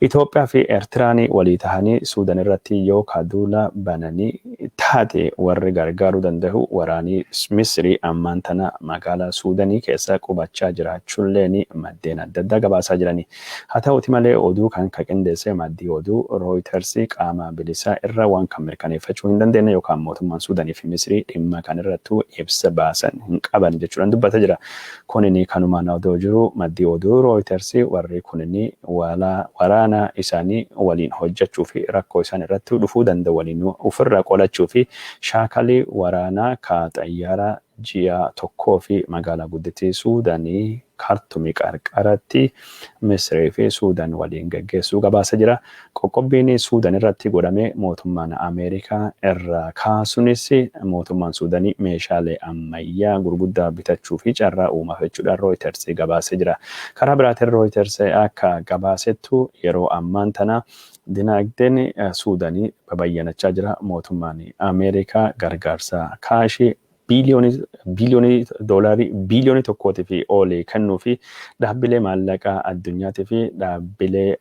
Itoophiyaa fi Eertiraan walii tahanii Suudaan irratti yoo kaduula bananii taate warri gargaaruu danda'u waraanii Misrii ammaan tana magaalaa Suudaanii keessa qubachaa jiraachuulleen maddeen adda addaa gabaasaa jirani. Haa ta'uti malee oduu kan ka qindeesse maddii oduu Reuters qaama bilisaa irra waan kan mirkaneeffachuu hin dandeenye yookaan mootummaan Suudaanii fi Misrii dhimma kan irrattuu ibsa baasan hin qaban jechuudhaan dubbata jira. Kunini kanumaan odoo jiru maddii oduu Reuters warri kunini waraana isaanii waliin hojjechuu fi rakkoo isaan irratti dhufuu danda'u waliin ofirra qolachuu fi shaakalii waraanaa ka xayyaara ji'a tokkoo fi magaalaa guddittii Suudaanii Kaartumii qarqaratti Misrii fi Suudaan waliin gaggeessuu gabaasa jira. Qoqqobbiin Suudaan irratti godhame mootummaan Ameerikaa irraa kaasunis mootummaan Suudaanii meeshaalee ammayyaa gurguddaa bitachuu fi carraa uumaaf jechuudhaan Reuters gabaasee jira. Karaa biraatiin Reuters akka gabaasettu yeroo ammaan tana dinagdeen Suudaanii babayyanachaa jira. Mootummaan Ameerikaa gargaarsa kaashii biiliyoonii doolaarii 1 biliyoonii fi olii kennuu fi dhaabbilee maallaqaa addunyaatii fi dhaabbilee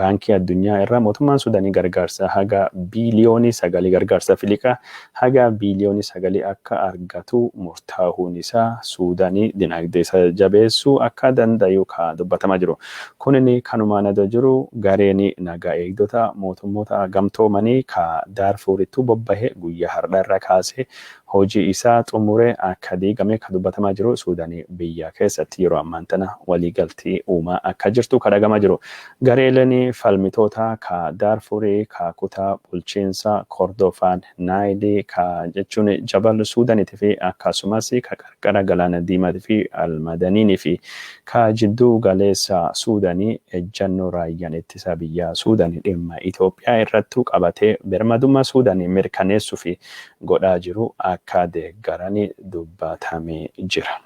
baankii addunyaa irraa mootummaan Suudaanii gargaarsa haga 9 biliyoonii, gargaarsa filiqaa haga 9 biliyoonii akka argatu murtaa'uun isaa Suudaanii dinagdee isa jabeessuu akka danda'u ka dubbatamaa jiru. Kunin kanumaan adoo jiru, gareen nagaa eegdota mootummoota gamtoomanii ka Daarfuurittuu bobbahe guyyaa har'aa irra kaasee hojii isaa xumuree akka diigame ka dubbatamaa jiru. Suudaanii biyya keessatti yeroo ammaan tana waliigaltii uumaa akka jirtu ka dhagamaa jiru. Gareeleen falmitoota ka Daarfurii, ka kutaa bulchiinsa Kordofaan Naayilii, ka jechuun Jabal Suudaaniitii fi akkasumas ka qarqara galaana Diimaatii fi Almadaniinii fi ka jidduu galeessa Suudaanii ejjannoo raayyaan ittisa biyyaa Suudaanii dhimma Itoophiyaa irrattuu qabatee birmadummaa Suudaanii mirkaneessuu fi godhaa jiru akka deeggaranii dubbatamee jira.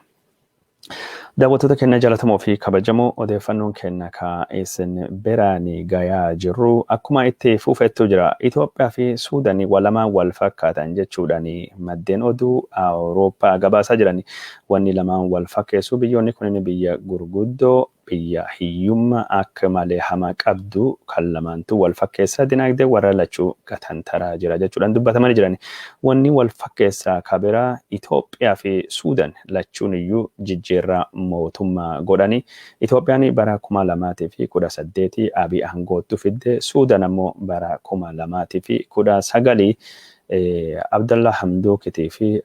Daawwattoota keenya jaallatamoo fi kabajamoo, odeeffannoon keenya ka isin biraan gayaa jirru akkuma itti fufettu jira. Itoophiyaa fi Suudaanii walamaan wal fakkaatan jechuudhaan maddeen oduu Awurooppaa gabaasaa jiran. Wanni lamaan wal fakkeessu, biyyoonni kunneen biyya gurguddoo, biyya hiyyummaa akka malee hamaa qabdu kan lamaantu wal fakkeessa, dinagdee warra lachuu gatantaraa jira jechuudhaan dubbatamanii jiran. Wanni wal fakkeessaa kabiraa, Itoophiyaa fi Suudaan lachuun iyyuu jijjiirraa mootummaa godhani. Itoophiyaan bara 2018 Abiy aangootti fidde, Suudaan ammoo bara 2019 Abdallah Hamdookitii fi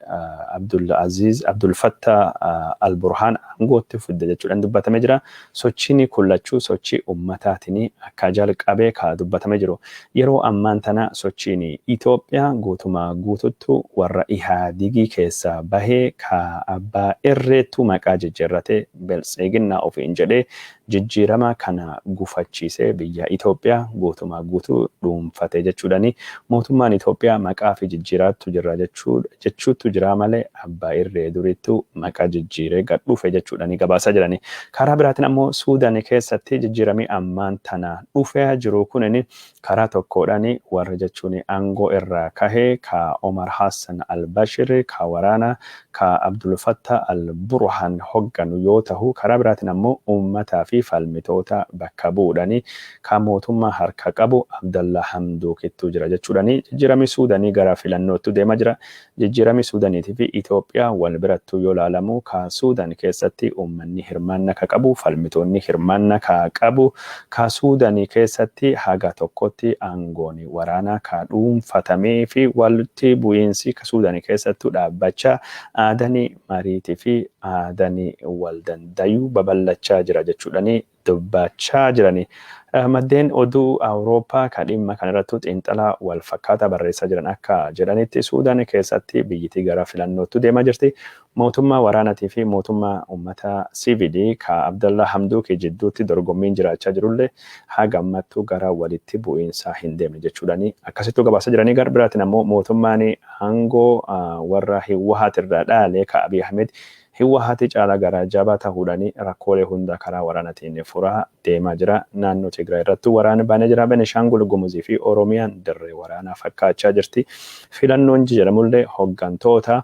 Abdul Aziz Abdul Fattah Al-Burhaan aangootti fidde jechuudhaan dubbatamee jira. Sochiin kun lachuu sochii ummataatiin akka jalqabee ka dubbatamee jiru. Yeroo ammaan tana sochiin Itoophiyaa guutumaa guututtu warra Ihaadigii keessaa bahee ka abbaa irreettuu maqaa jijjiirratee Biltsiginnaa ofiin jedhee jijjiirama kana gufachiisee biyya Itoophiyaa guutumaa guutuu dhuunfate jechuudhaani, mootummaan Itoophiyaa maqaa fi jijjiiraattu jira jechuutu jira malee abbaa irree durittuu maqaa jijjiiree gad dhufe jechuudhaani gabaasaa jirani. Karaa biraatiin ammoo Suudaan keessatti jijjiiramii ammaan tana dhufee jiru kunin karaa tokkodhaan warra jechuun aangoo irraa kahee ka Omar Hassan al-Bashir, ka waraana ka Abdul Fattah al-Burhan hogganu yoo tahu, karaa biraatiin ammoo uummataa fi falmitoota bakka bu'uudhaani ka mootummaa harka qabu Abdallah Hamduukittu jira jechuudhaani jijjiiramii Suudaanii gara filannootti deemaa jira. Jijjiiramii Suudaaniitii fi Itoophiyaa wal birattuu yoo ilaalamu, ka Suudaan keessatti uummanni hirmaannaa ka qabu, falmitoonni hirmaannaa ka qabu, ka Suudaanii keessatti haga tokkotti aangoon waraanaa ka dhuunfatamee fi walitti bu'iinsi ka Suudaanii keessattuu dhaabbachaa, aadaan mariitii fi aadaan wal dandayuu babal'achaa jira jechuudhaani dubbachaa jirani. Maddeen oduu Awurooppaa kan dhimma kanarratti xiinxalaa wal fakkaataa barreessaa jiran akka jedhanitti, Suudaan keessatti biyyittii gara filannootti deemaa jirti. Mootummaa waraanaatii fi mootummaa uummata siivilii ka Abdallah Hamduuki jidduutti dorgommiin jiraachaa jirullee haga ammattuu gara walitti bu'iinsaa hin deemne jechuudhaani akkasittuu gabaasaa jiranii. Gara biraatiin ammoo mootummaan aangoo warra Hiwwahaat irraa dhaale ka Abiy Ahmed, Hiwwahaati caalaa gara jabaa ta'uudhaan rakkoolee hunda karaa waraanaatiin furaa deemaa jira. Naannoo Tigraay irratti waraana banee jira. Benishaangul Gumuzii fi Oromiyaan dirree waraanaa fakkaachaa jirti. Filannoon jedhamullee hooggantoota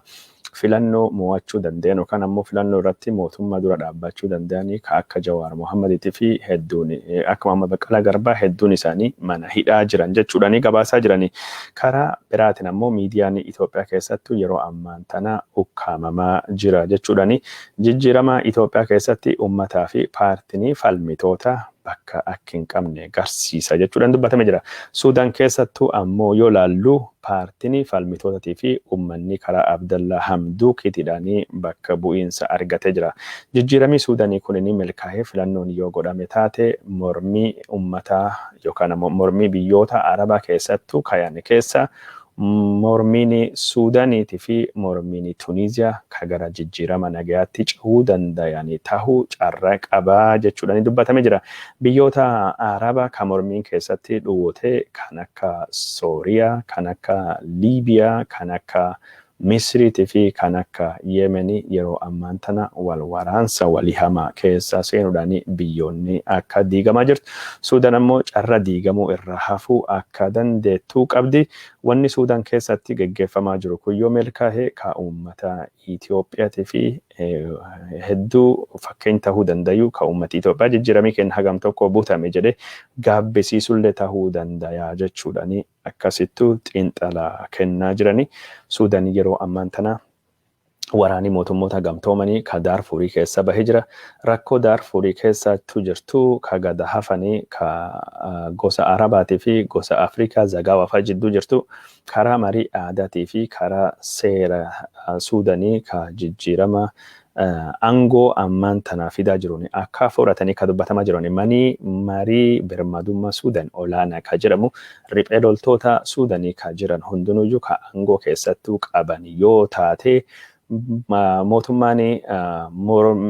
filannoo mo'achuu danda'an yookaan ammoo filannoo irratti mootummaa dura dhaabbachuu danda'an ka akka Jawaar Mohammadiitii fi hedduun akka Muhammad Baqqalaa Garbaa hedduun isaanii mana hidhaa jiran jechuudhaan gabaasaa jirani. Karaa biraatiin ammoo miidiyaan Itoophiyaa keessattuu yeroo ammaan tana ukkaamamaa jira jechuudhaan, jijjiirama Itoophiyaa keessatti uummataa fi paartiin falmitoota bakka akka hin qabne garsiisa jechuudhaan dubbatame jira. Suudaan keessattuu ammoo yoo laallu, paartiin falmitootatii fi uummanni karaa Abdallaa Hamduukiitiidhaan bakka bu'iinsa argatee jira. Jijjiiramii Suudaanii kun milkaa'ee filannoon yoo godhame taate, mormii uummataa yookaan ammoo mormii biyyoota Arabaa keessattuu kayan keessa mormiin Suudaaniitii fi mormiin Tuniiziyaa ka gara jijjiirama nagayaatti cehuu danda'an tahuu carraa qabaa jechuudhaan dubbatamee jira. Biyyoota Arabaa ka mormiin keessatti dhuwwate kan akka Sooriyaa, kan akka Liibiyaa, kan akka Misriitii fi kan akka Yemenii yeroo ammaan tana wal waraansa walii hamaa keessa seenuudhaan biyyoonni akka diigamaa jirtu. Suudaan ammoo carra diigamuu irraa hafuu akka dandeettuu qabdi. Wanni Suudaan keessatti geggeeffamaa jiru kun yoo milkaa'e ka uummata Itiyoophiyaatii fi hedduu fakkeenya tahuu dandayu, ka uummati Itoophiyaa jijjiiramii kenna hagam tokko butame jedhee gaabbisiisullee tahuu dandaya jechuudhaani akkasittuu xiinxala kennaa jirani. Suudaan yeroo ammaan tana waraanii mootummoota gamtoomanii ka Daarfurii keessa bahee jira. Rakkoo Daarfurii keessattuu jirtu ka gada hafanii ka gosa Arabaatii fi gosa Afrikaa Zagaawaa fa'aa jidduu jirtu karaa marii aadaatii fi karaa seera Suudanii ka jijjiirama aangoo ammaan tana fidaa jiruun akka fudhatanii ka dubbatamaa jiran. Manii marii birmadummaa Suudaan olaanaa ka jedhamu riphee loltoota Suudanii ka jiran hundinuyyuu ka aangoo keessattuu qaban yoo taate,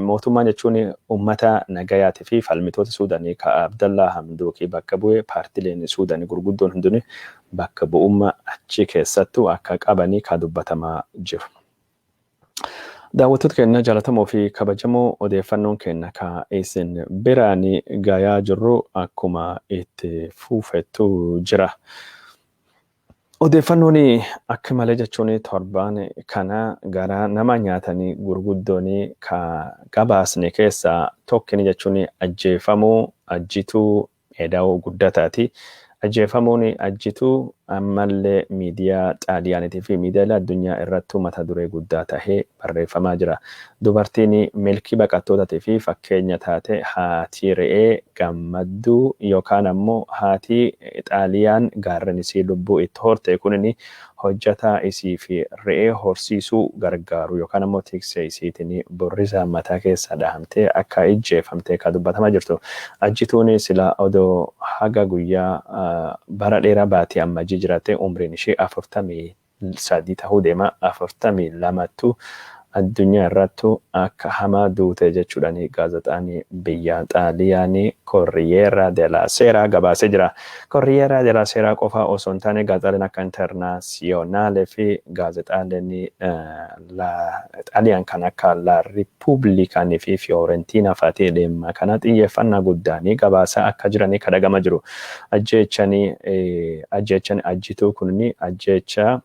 mootummaan jechuun uummata nagayaatii fi falmitoota Suudanii ka Abdallaa Hamduukii bakka bu'ee paartileen Suudanii gurguddoon hundinuu bakka bu'ummaa achi keessattuu akka qabanii ka dubbatamaa jiru. Daawwattoota keenya jaallatamoo fi kabajamoo, odeeffannoon keenya ka isin biraan gayaa jirru akkuma itti fufettu jira. Odeeffannoon akka malee jechuun torbaan kana gara nama nyaatanii gurguddoon ka gabaasne keessaa tokkini jechuun ajjeefamuu Ajjituu Edaa'uu Guddataati. Ajjeefamuun Ajjituu ammallee miidiyaa Xaaliyaaniitii fi miidiyaalee addunyaa irrattuu mata duree guddaa tahee barreeffamaa jira. Dubartiin milkii baqattootaatii fi fakkeenya taate, haati re'ee gammadduu yookaan ammoo haati Xaaliyaan gaarren isii lubbuu itti horte kunin hojjataa isii fi re'ee horsiisuu gargaaru yookaan ammoo tiksee isiitiin borrisa mataa keessa dhahamtee akka ijjeefamte ka dubbatamaa jirtu. Ajjituun sila odoo haga guyyaa bara dheeraa baatii Ammajjii jiraatte umriin ishee 43 tahuu deema. 42ttu addunyaa irrattu akka hamaa duute jechuudhaan gaazexaan biyya Xaaliyaanii Corriere della Sera gabaasee jira. Corriere della Sera qofa osoo hin taane gaazexaaleen akka Internazionale fi gaazexaaleen Xaaliyaan kan akka La Repubblica fi Fiorentina fa'aati dhimma kana xiyyeeffannaa guddaanii gabaasaa akka jiranii kadhagama jiru. Ajjeechan Ajjituu kunni ajjeecha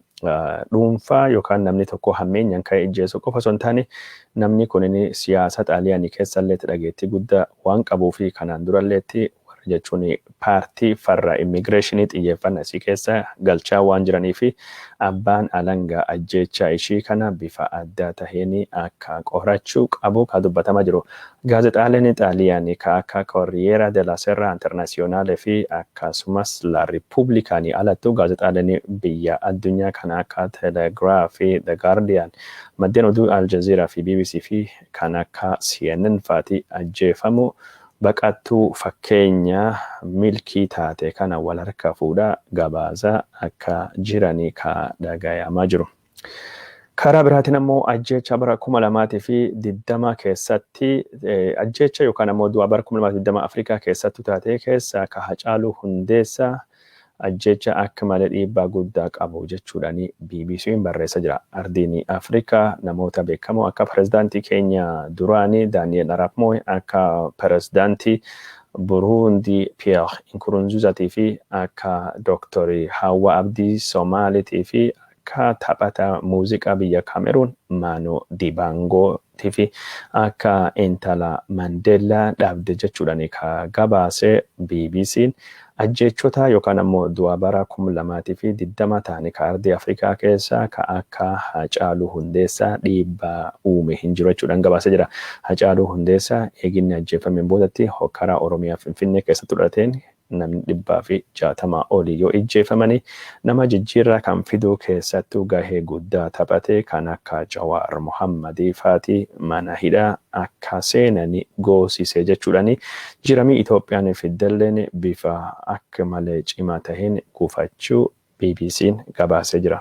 dhuunfaa yookaan namni tokko hammeenyaan ka'ee ijjeessu qofa osoo hin taane, namni kunin siyaasa Xaaliyaanii keessallee dhageettii guddaa waan qabuu fi kanaan duralleetti warra jechuun paartii farra immigireeshinii xiyyeeffannaa isii keessa galchaa waan jiranii fi abbaan alangaa ajjeechaa ishii kana bifa addaa taheen akka qorachuu qabu ka dubbatamaa jiru. Gaazexaaleen Xaaliyaanii ka akka Corriere della Sera, Internazionale fi akkasumas La Repubblicaanii alattu gaazexaaleen biyya addunyaa kan akka Telegraph fi The Guardian, maddeen oduu Al Jazeera fi BBC fi kan akka CNN faati ajjeefamuu baqattuu fakkeenya milkii taate kana wal harka fuudhaa gabaasaa akka jiranii ka dhagayamaa jiru. Karaa biraatiin ammoo ajjeecha bara 2020 keessatti, ajjeecha yookaan ammoo du'a bara 2020 Afrikaa keessatti taate keessaa ka Hacaaluu Hundeessaa ajjeecha akka malee dhiibbaa guddaa qabu jechuudhaan BBC'n barreessa jira. Ardiin Afrikaa namoota beekamoo akka pirezidaantii keenya duraanii Daani'el Arap Moi, akka pirezidaantii Buruundii Pierre Nkurunziizaatii fi akka Dooktorii Hawwa Abdii Somaaliitii fi akka taphataa muuziqaa biyya Kaameruun Maanoo Dibaangootii fi akka intala Mandeellaa dhabde jechuudhaan ka gabaase BBC'n, ajjeechota yookaan ammoo du'a bara 2020 ta'anii ka ardii Afrikaa keessaa ka akka Hacaaluu Hundeessaa dhiibbaa uume hin jiru jechuudhaan gabaasee jira. Hacaaluu Hundeessaa eeginni ajjeefameen boodatti hokkaraa Oromiyaa Finfinnee keessatti fudhateen namni 160 olii yoo ijjeefamanii, nama jijjiirraa kan fiduu keessattuu gahee guddaa taphate kan akka Jawaar Mohammadii faati mana hidhaa akka seenani goosise jechuudhaani jiramii Itoophiyaan fiddelleen bifa akka malee cimaa taheen gufachuu BBC'n gabaasee jira.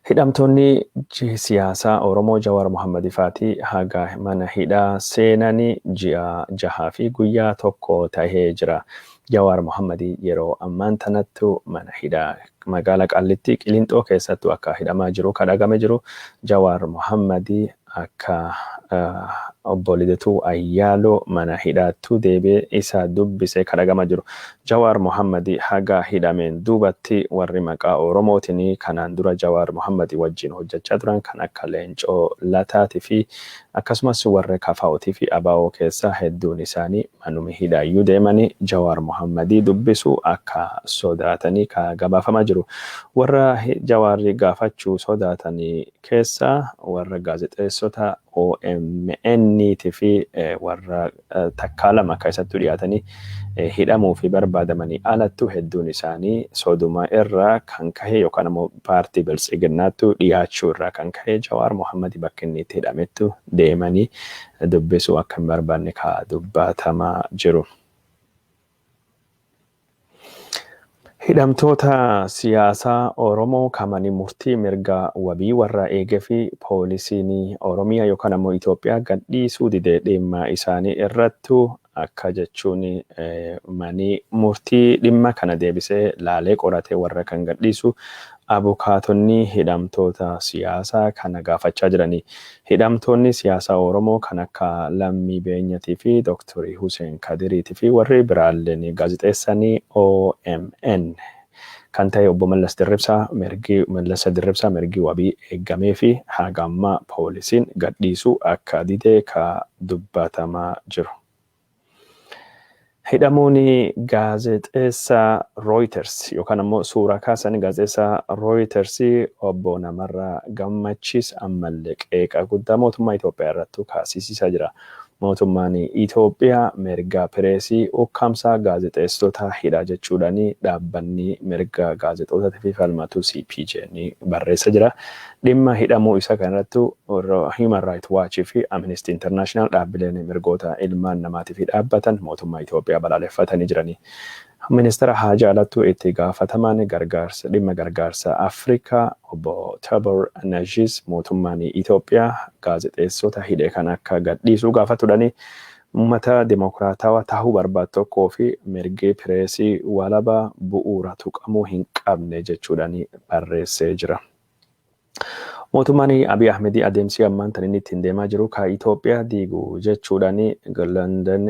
Hidhamtoonni siyaasaa Oromoo Jawaar Mohammadii faati haga mana hidhaa seenanii ji'a 6 fi guyyaa 1 tahee jira. Jawaar Mohammadii yeroo ammaan tanattu mana hidhaa magaalaa Qaallittii Qilinxoo keessattuu akka hidhamaa jiru kadhagame jiru. Jawaar Mohammadii akka obbo Lidatuu Ayyaaloo mana hidhaattuu deebi'ee isa dubbisee kadhagama jiru. Jawaar Mohammadii haga hidhameen duubatti warri maqaa Oromootiin kanaan dura Jawaar Mohammadii wajjin hojjechaa turan kan akka Leencoo Lataatii fi akkasumas warri KFOtii fi ABO keessaa hedduun isaanii manuma hidhaayyuu deemanii Jawaar Mohammadii dubbisuu akka sodaatanii ka gabaafamaa jiru. Warra Jawaarri gaafachuu sodaatanii keessaa warra gaazexeessota OMN fi warra takkaa lama keessattuu dhiyaatanii hidhamuu fi barbaadamanii alattu hedduun isaanii soduma irraa kan kahe yookaan ammoo paartii Biltsiginnaattu dhiyaachuu irraa kan kahe Jawaar Mohammadii bakka inni itti hidhamettu deemanii dubbisuu akka hin barbaanne ka dubbatamaa jiru. Hidhamtoota siyaasaa Oromoo kamanii murtii mirga wabii warra eegee fi poolisiin Oromiyaa yookaan ammoo Itoophiyaa gadhiisuu dide dhimma isaanii irrattu akka jechuun manii murtii dhimma kana deebisee laalee qoratee warra kan gadhiisu abukaatonni hidhamtoota siyaasaa kana gaafachaa jiranii. Hidhamtoonni siyaasaa Oromoo kan akka Lammii Beenyatii fi Dr. Hussein Kadiriitii fi warri biraalleen gaazexeessanii OMN kan ta'e obbo Mallas Dirribsaa mirgi Mallas Dirribsaa mirgi wabii eeggamee fi haga ammaa poolisiin gadhiisuu akka dide ka dubbatamaa jiru. Hidhamuun gaazexeessaa Reuters yookaan ammoo suuraa kaasan gaazexeessaa Reuters obbo Namarraa Gammachiis ammallee qeeqa guddaa mootummaa Itoophiyaa irrattuu kaasisiisaa jira. Mootummaan Itoophiyaa mirga pireesii ukkaamsaa gaazexeessitoota hidhaa jechuudhaan dhaabbanni mirga gaazexeessitootaa fi falmatu CPJ ni barreessa jira. Dhimma hidhamuu isaa kanarratti Human Rights Watch fi Amnesty International dhaabbileen mirgoota ilmaan namaatiif dhaabbatan mootummaa Itoophiyaa balaaleffatanii jirani. Ministeera Haajaa Alattuu itti gaafatamaan gargaarsa dhimma gargaarsa Afrikaa obbo Tabor Najis mootummaan Itoophiyaa gaazexeessota hidhe kan akka gadhiisuu gaafatudhani uummata dimokiraatawaa tahuu barbaadu tokkoo fi mirgi pireesii walaba bu'uura tuqamuu hin qabne jechuudhaan barreessee jira. Mootummaan Abiy Ahmed adeemsi ammaan tan inni ittiin deemaa jiru ka Itoophiyaa diigu jechuudhaan London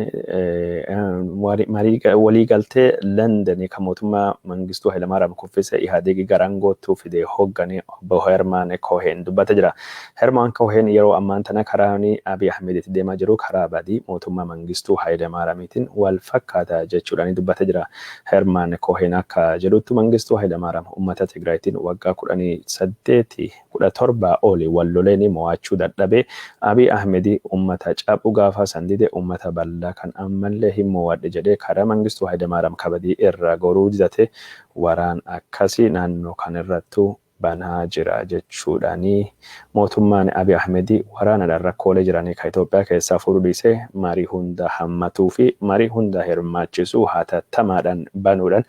marii waliigaltee London kan mootummaa Mangistuu Hayilamaariyaam kuffise Ihaadeeg gara aangootti fide hooggane obbo Hermaan Kohen dubbata jira. Hermaan Kohen yeroo ammaan tana karaan Abiy Ahmed itti deemaa jiru karaa badii mootummaa Mangistuu Hayilamaariyaamiitiin wal fakkaata jechuudhaan dubbata jira. Hermaan Kohen akka jedhutti Mangistuu Hayilamaariyaam uummata Tigraayitiin waggaa 18 17 oli wal loleen mo'achuu dadhabee Abiy Ahmed uummata cabuu gaafa san dide uummata bal'aa kan ammallee hin mo'adhe jedhee karaa Mangistuu Hayilamaariyaam kabadii irra goruu didate waraan akkasii naannoo kanarrattu banaa jira jechuudhaani mootummaan Abiy Ahmed waraanadhaan rakkoolee jiranii kan Itoophiyaa keessaa furuu dhiisee marii hunda hammatuu fi marii hunda hirmaachisuu hatattamaadhaan banuudhaan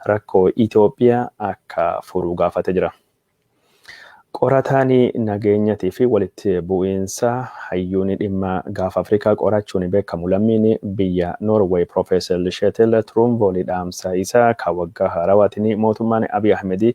rakkoo Itoophiyaa akka furuu gaafate jira. Qorataan nageenyatii fi walitti bu'iinsa hayyuun dhimma gaafa Afrikaa qorachuun beekamu lammiin biyya Norway Profeesar Lisheetel Turunvool dhaamsa isaa kan waggaa haarawaatiin mootummaan Abiy Ahmed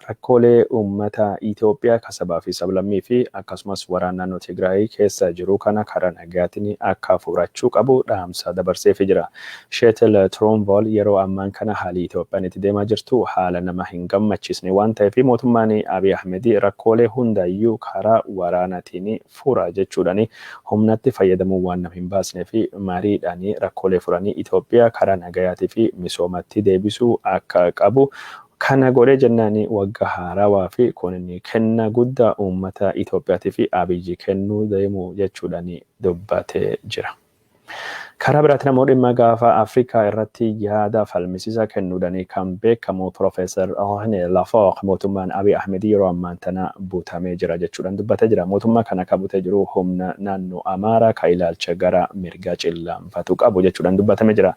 rakkoolee uummata Itoophiyaa kasabaa fi sablammii fi akkasumas waraana naannoo Tigraay keessa jiru kana karaa nagaatiin akka furachuu qabu dhaamsa dabarseefii jira. Sheetel Turunvool yeroo ammaan kana haalli Itoophiyaan itti deemaa jirtu haala nama hin gammachiisne waan ta'eef mootummaan Abiy Ahmed rakkoolee hundayyuu karaa waraanaatiin fura jechuudhaan humnatti fayyadamuu waan nama hin baasnee fi mariidhaan rakkoolee furanii Itoophiyaa karaa nagayaatii fi misoomatti deebisuu akka qabu kana godhee jennaan waggaa haarawaa fi kun kenna guddaa uummata Itoophiyaatii fi Abiyyi kennuu deemu jechuudhaan dubbatee jira. Karaa biraatiin ammoo dhimma gaafa Afrikaa irratti yaada falmisiisaa kennuudhaan kan beekamu Profeesar René Lafort mootummaan Abiy Ahmed yeroo ammaan tana butamee jira jechuudhaan dubbatee jira. Mootummaa kana kan butee jiru humna naannoo Amaaraa kan ilaalcha gara mirga cillaanfatu qabu jechuudhaan dubbatamee jira.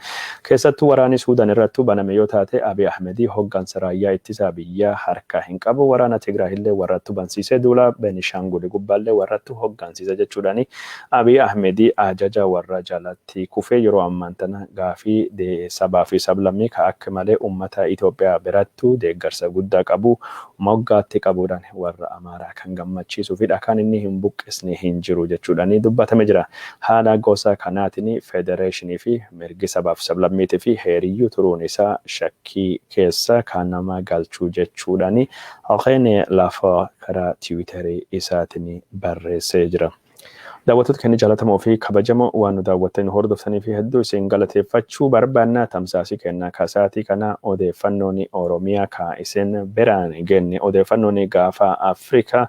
Keessattuu waraanni Suudaan irrattuu baname yoo taate Abiy Ahmed hoggansa raayyaa ittisa biyyaa harkaa hin qabu. Waraana Tigraay illee warrattu bansiisee duula Benishaangul gubbaallee warrattu hoggansiisa jechuudhaan Abiy Ahmed ajaja warra jalatti kufee yeroo ammaan tana gaafii sabaa fi sablammii ka akka malee uummata Itoophiyaa birattu deeggarsa guddaa qabu moggaatti qabuudhaan warra Amaaraa kan gammachiisuu fi dhakaan inni hin buqqisne hin jiru jechuudhaan dubbatame jira. Haala gosa kanaatiin federeeshinii fi mirgi sabaaf sablammiitii fi heeriyyuu turuun isaa shakkii keessa kan nama galchuu jechuudhaan René Lafort karaa Tiwiitarii isaatiin barreessee jira. Daawwattoota keenya jaallatamoo fi kabajamoo, waan nu daawwattanii hordoftanii fi hedduu isin galateeffachuu barbaanna. Tamsaasii kennaa kasaatii kana odeeffannoon Oromiyaa ka isin biraan genne, odeeffannoon gaafa Afrikaa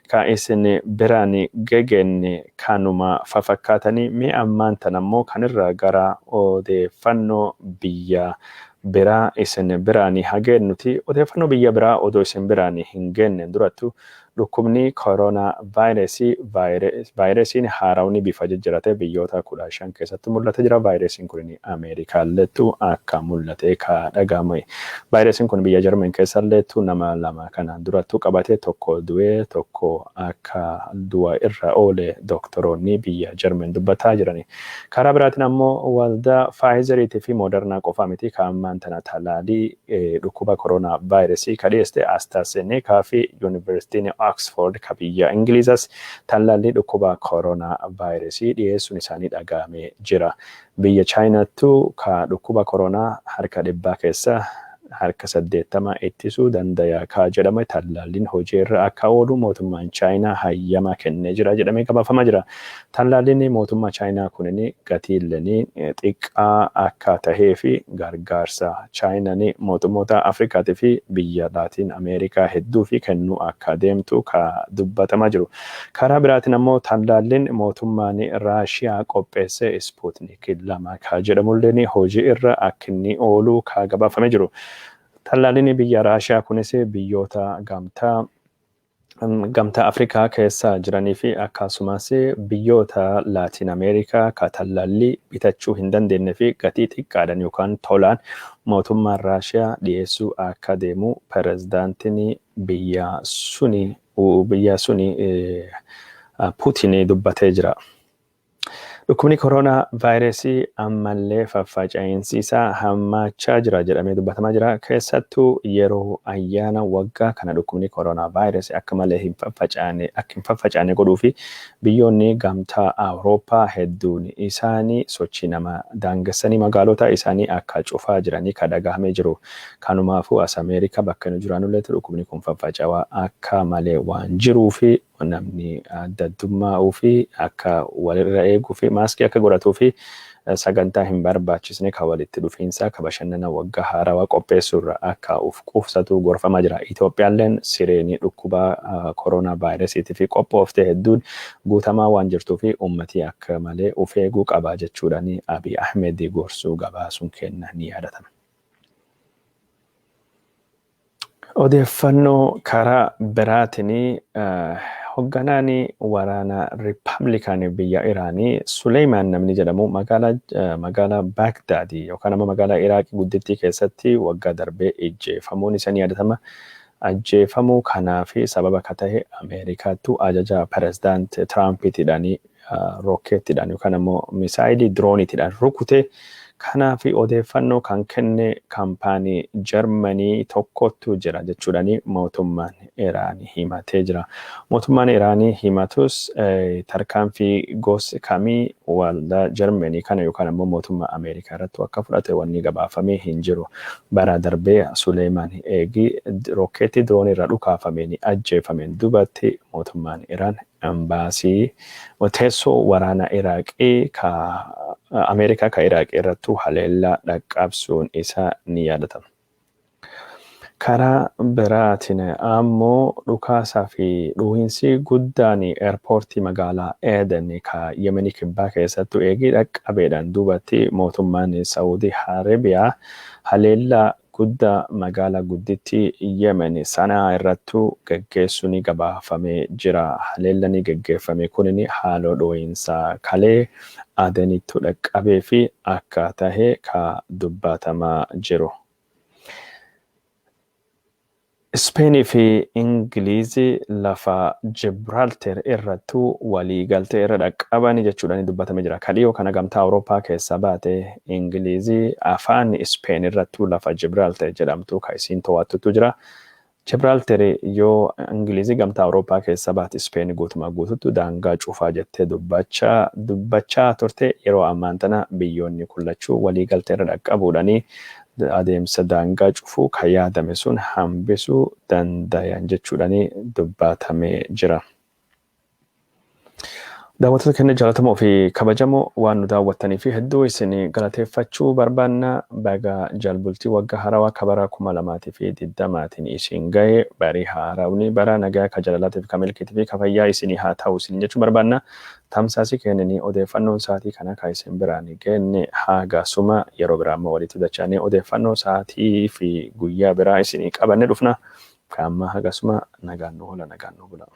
ka isin biraan gegenne kanuma fafakkaatanii. Mee ammaan tan ammoo kanirra gara odeeffannoo biyya biraa isin biraan hageennuti. Odeeffannoo biyya biraa odoo isin biraan hin genne durattu, dhukkubni koronaa vaayirasii, vaayirasiin haarawni bifa jijjiirate biyyoota 15 keessatti mul'ate jira. Vaayirasiin kun Ameerikaallettu akka mul'ate ka dhagahame. Vaayirasiin kun biyya Jarman keessallettu nama lama kana durattu qabate, tokko du'ee tokko akka du'a irra oole doktoroonni biyya Jarman dubbataa jirani. Karaa biraatiin ammoo waldaa Faayizeriitii fi Moodernaa qofa miti ka ammaan tana talaalii dhukkuba koronaa vaayirasii ka dhiyeeste. AstraZeneca fi Yuunivarsiitiin Oxford ka biyya Ingilizas tallaalli dhukkuba koronaa vaayirasii dhiyeessuun isaanii dhaga'amee jira. Biyya Chaayinaattu ka dhukkuba koronaa harka 100 keessa harka 80 ittisuu danda'a ka jedhame tallaalliin hojiirra akka oolu mootummaan Chaayinaa hayyama kennee jira jedhamee gabaafamaa jira. Tallaalliin mootummaa Chaayinaa kunin gatiilleen xiqqaa akka tahee fi gargaarsa Chaayinaan mootummoota Afrikaatii fi biyya Laatiin Ameerikaa hedduu fi kennuu akka deemtu ka dubbatamaa jiru. Karaa biraatiin ammoo tallaalliin mootummaan Raashiyaa qopheesse Ispuutnik 2 ka jedhamulleen hojii irra akka inni oolu ka gabaafamee jiru. Tallaalliin biyya Raashiyaa kunis biyyoota gamtaa Afrikaa keessa jiranii fi akkasumas biyyoota Laatiin Ameerikaa ka tallaallii bitachuu hin dandeenye fi gatii xiqqaadhaan yookaan tolaan mootummaan Raashiyaa dhiyeessuu akka deemu pirezidaantiin biyya suni Puutiin dubbatee jira. Dhukkubni koronaa vaayirasii ammallee faffaca'iinsi isaa hammaachaa jira jedhamee dubbatamaa jira. Keessattuu yeroo ayyaana waggaa kana dhukkubni koronaa vaayirasii akka malee hin faffacaane akka hin faffacaane godhuu fi biyyoonni gamtaa Awurooppaa hedduun isaanii sochii nama daangessanii magaalota isaanii akka cufaa jiranii ka dhagahamee jiru. Kanumaafuu as Ameerikaa bakka nu jiraannullee dhukkubni kun faffaca'aa akka malee waan jiruu fi namni adda addummaa fi akka walirra eeguu fi maaskii akka godhatuu fi sagantaa hin barbaachisne ka walitti dhufiinsa ka bashannana waggaa haarawaa qopheessuurra akka uf qusatu gorfamaa jira. Itoophiyaalleen sireenii dhukkuba koronaa vaayirasiitii fi qophoofte hedduun guutamaa waan jirtuu fi uummatii akka malee uf eeguu qaba jechuudhaan Abiy Ahmed gorsuu gabaasuun kenna ni yaadatama. Odeeffannoo karaa biraatiin, hoogganaan waraana Riippaabilikaanii biyya Iraanii Suleymaan namni jedhamu magaalaa Baagdaadii yookaan ammoo magaalaa Iraaqii guddittii keessatti waggaa darbee ijjeefamuun isa ni yaadatama. Ajjeefamuu kanaa fi sababa akka ta'e Ameerikaattu ajaja pirezidaant Tiraampiitiidhaan rookeettiidhaan yookaan ammoo misaayilii dirooniitiidhaan rukute. Kanaaf odeeffannoo kan kenne kaampaanii Jarmanii tokkotu jira jechuudhaan mootummaan Iraanii himatee jira. Mootummaan Iraanii himatus tarkaanfii gosa kamii waldaa Jarmanii kana yookaan ammoo mootummaa Ameerikaa irratti akka fudhate wanni gabaafamee hin jiru. Bara darbee Suleemaan eegi rookeettii diroonii irraa dhukaafameen ajjeefameen duubatti mootummaan Iraan embaasii teessoo waraana Iraaqii ka Ameerikaa ka Iraaqii irrattu haleellaa dhaqqabsuun isaa ni yaadatama. Karaa biraatiin ammoo dhukaasaa fi dhuhiinsi guddaan eerpoortii magaalaa Eden ka Yemenii kibbaa keessattu eegii dhaqqabeedhaan duubatti mootummaan Saawudii Arabiyaa haleellaa guddaa magaalaa guddittii Yemen Sanaa irrattu geggeessuun gabaafamee jira. Haleellaan geggeeffame kunin haaloo dhohiinsa kalee Adenittu dhaqqabee fi akka tahe ka dubbatamaa jiru. Ispeenii fi Ingilizii lafa Jibraalter irrattuu waliigaltee irra dhaqqaban jechuudhaan dubbatamee jira. Ka dhiyoo kana gamtaa Awurooppaa keessa baate Ingilizii afaan Ispeen irrattuu lafa Jibraalter jedhamtu ka isiin to'attutu jira. Jibraalter yoo Ingilizii gamtaa Awurooppaa keessa baate Ispeen guutumaa guututti daangaa cufaa jettee dubbachaa turte. Yeroo ammaan tana biyyoonni kun lachuu waliigaltee irra dhaqqabuudhaanii adeemsa daangaa cufuu kan yaadame sun hambisuu dandayan jechuudhaanii dubbatamee jira. Daawwattoota keenya jaallatamoo fi kabajamoo, waan nu daawwattanii fi hedduu isin galateeffachuu barbaanna. Baga jalbultii waggaa haarawaa kabara 2020n isin gahe. Barii haarawni bara nagaa, ka jaalalaatiif, ka milkiitii fi ka fayyaa isinii haa ta'u isin jechuu barbaanna. Tamsaasii kennanii odeeffannoon sa'aatii kana kan isin biraan genne hagasuma. Yeroo biraa immoo walitti dachaanii odeeffannoo sa'aatii fi guyyaa biraa isinii qabanne dhufna. Kan amma hagasuma nagaan nu oola, nagaan nu bula.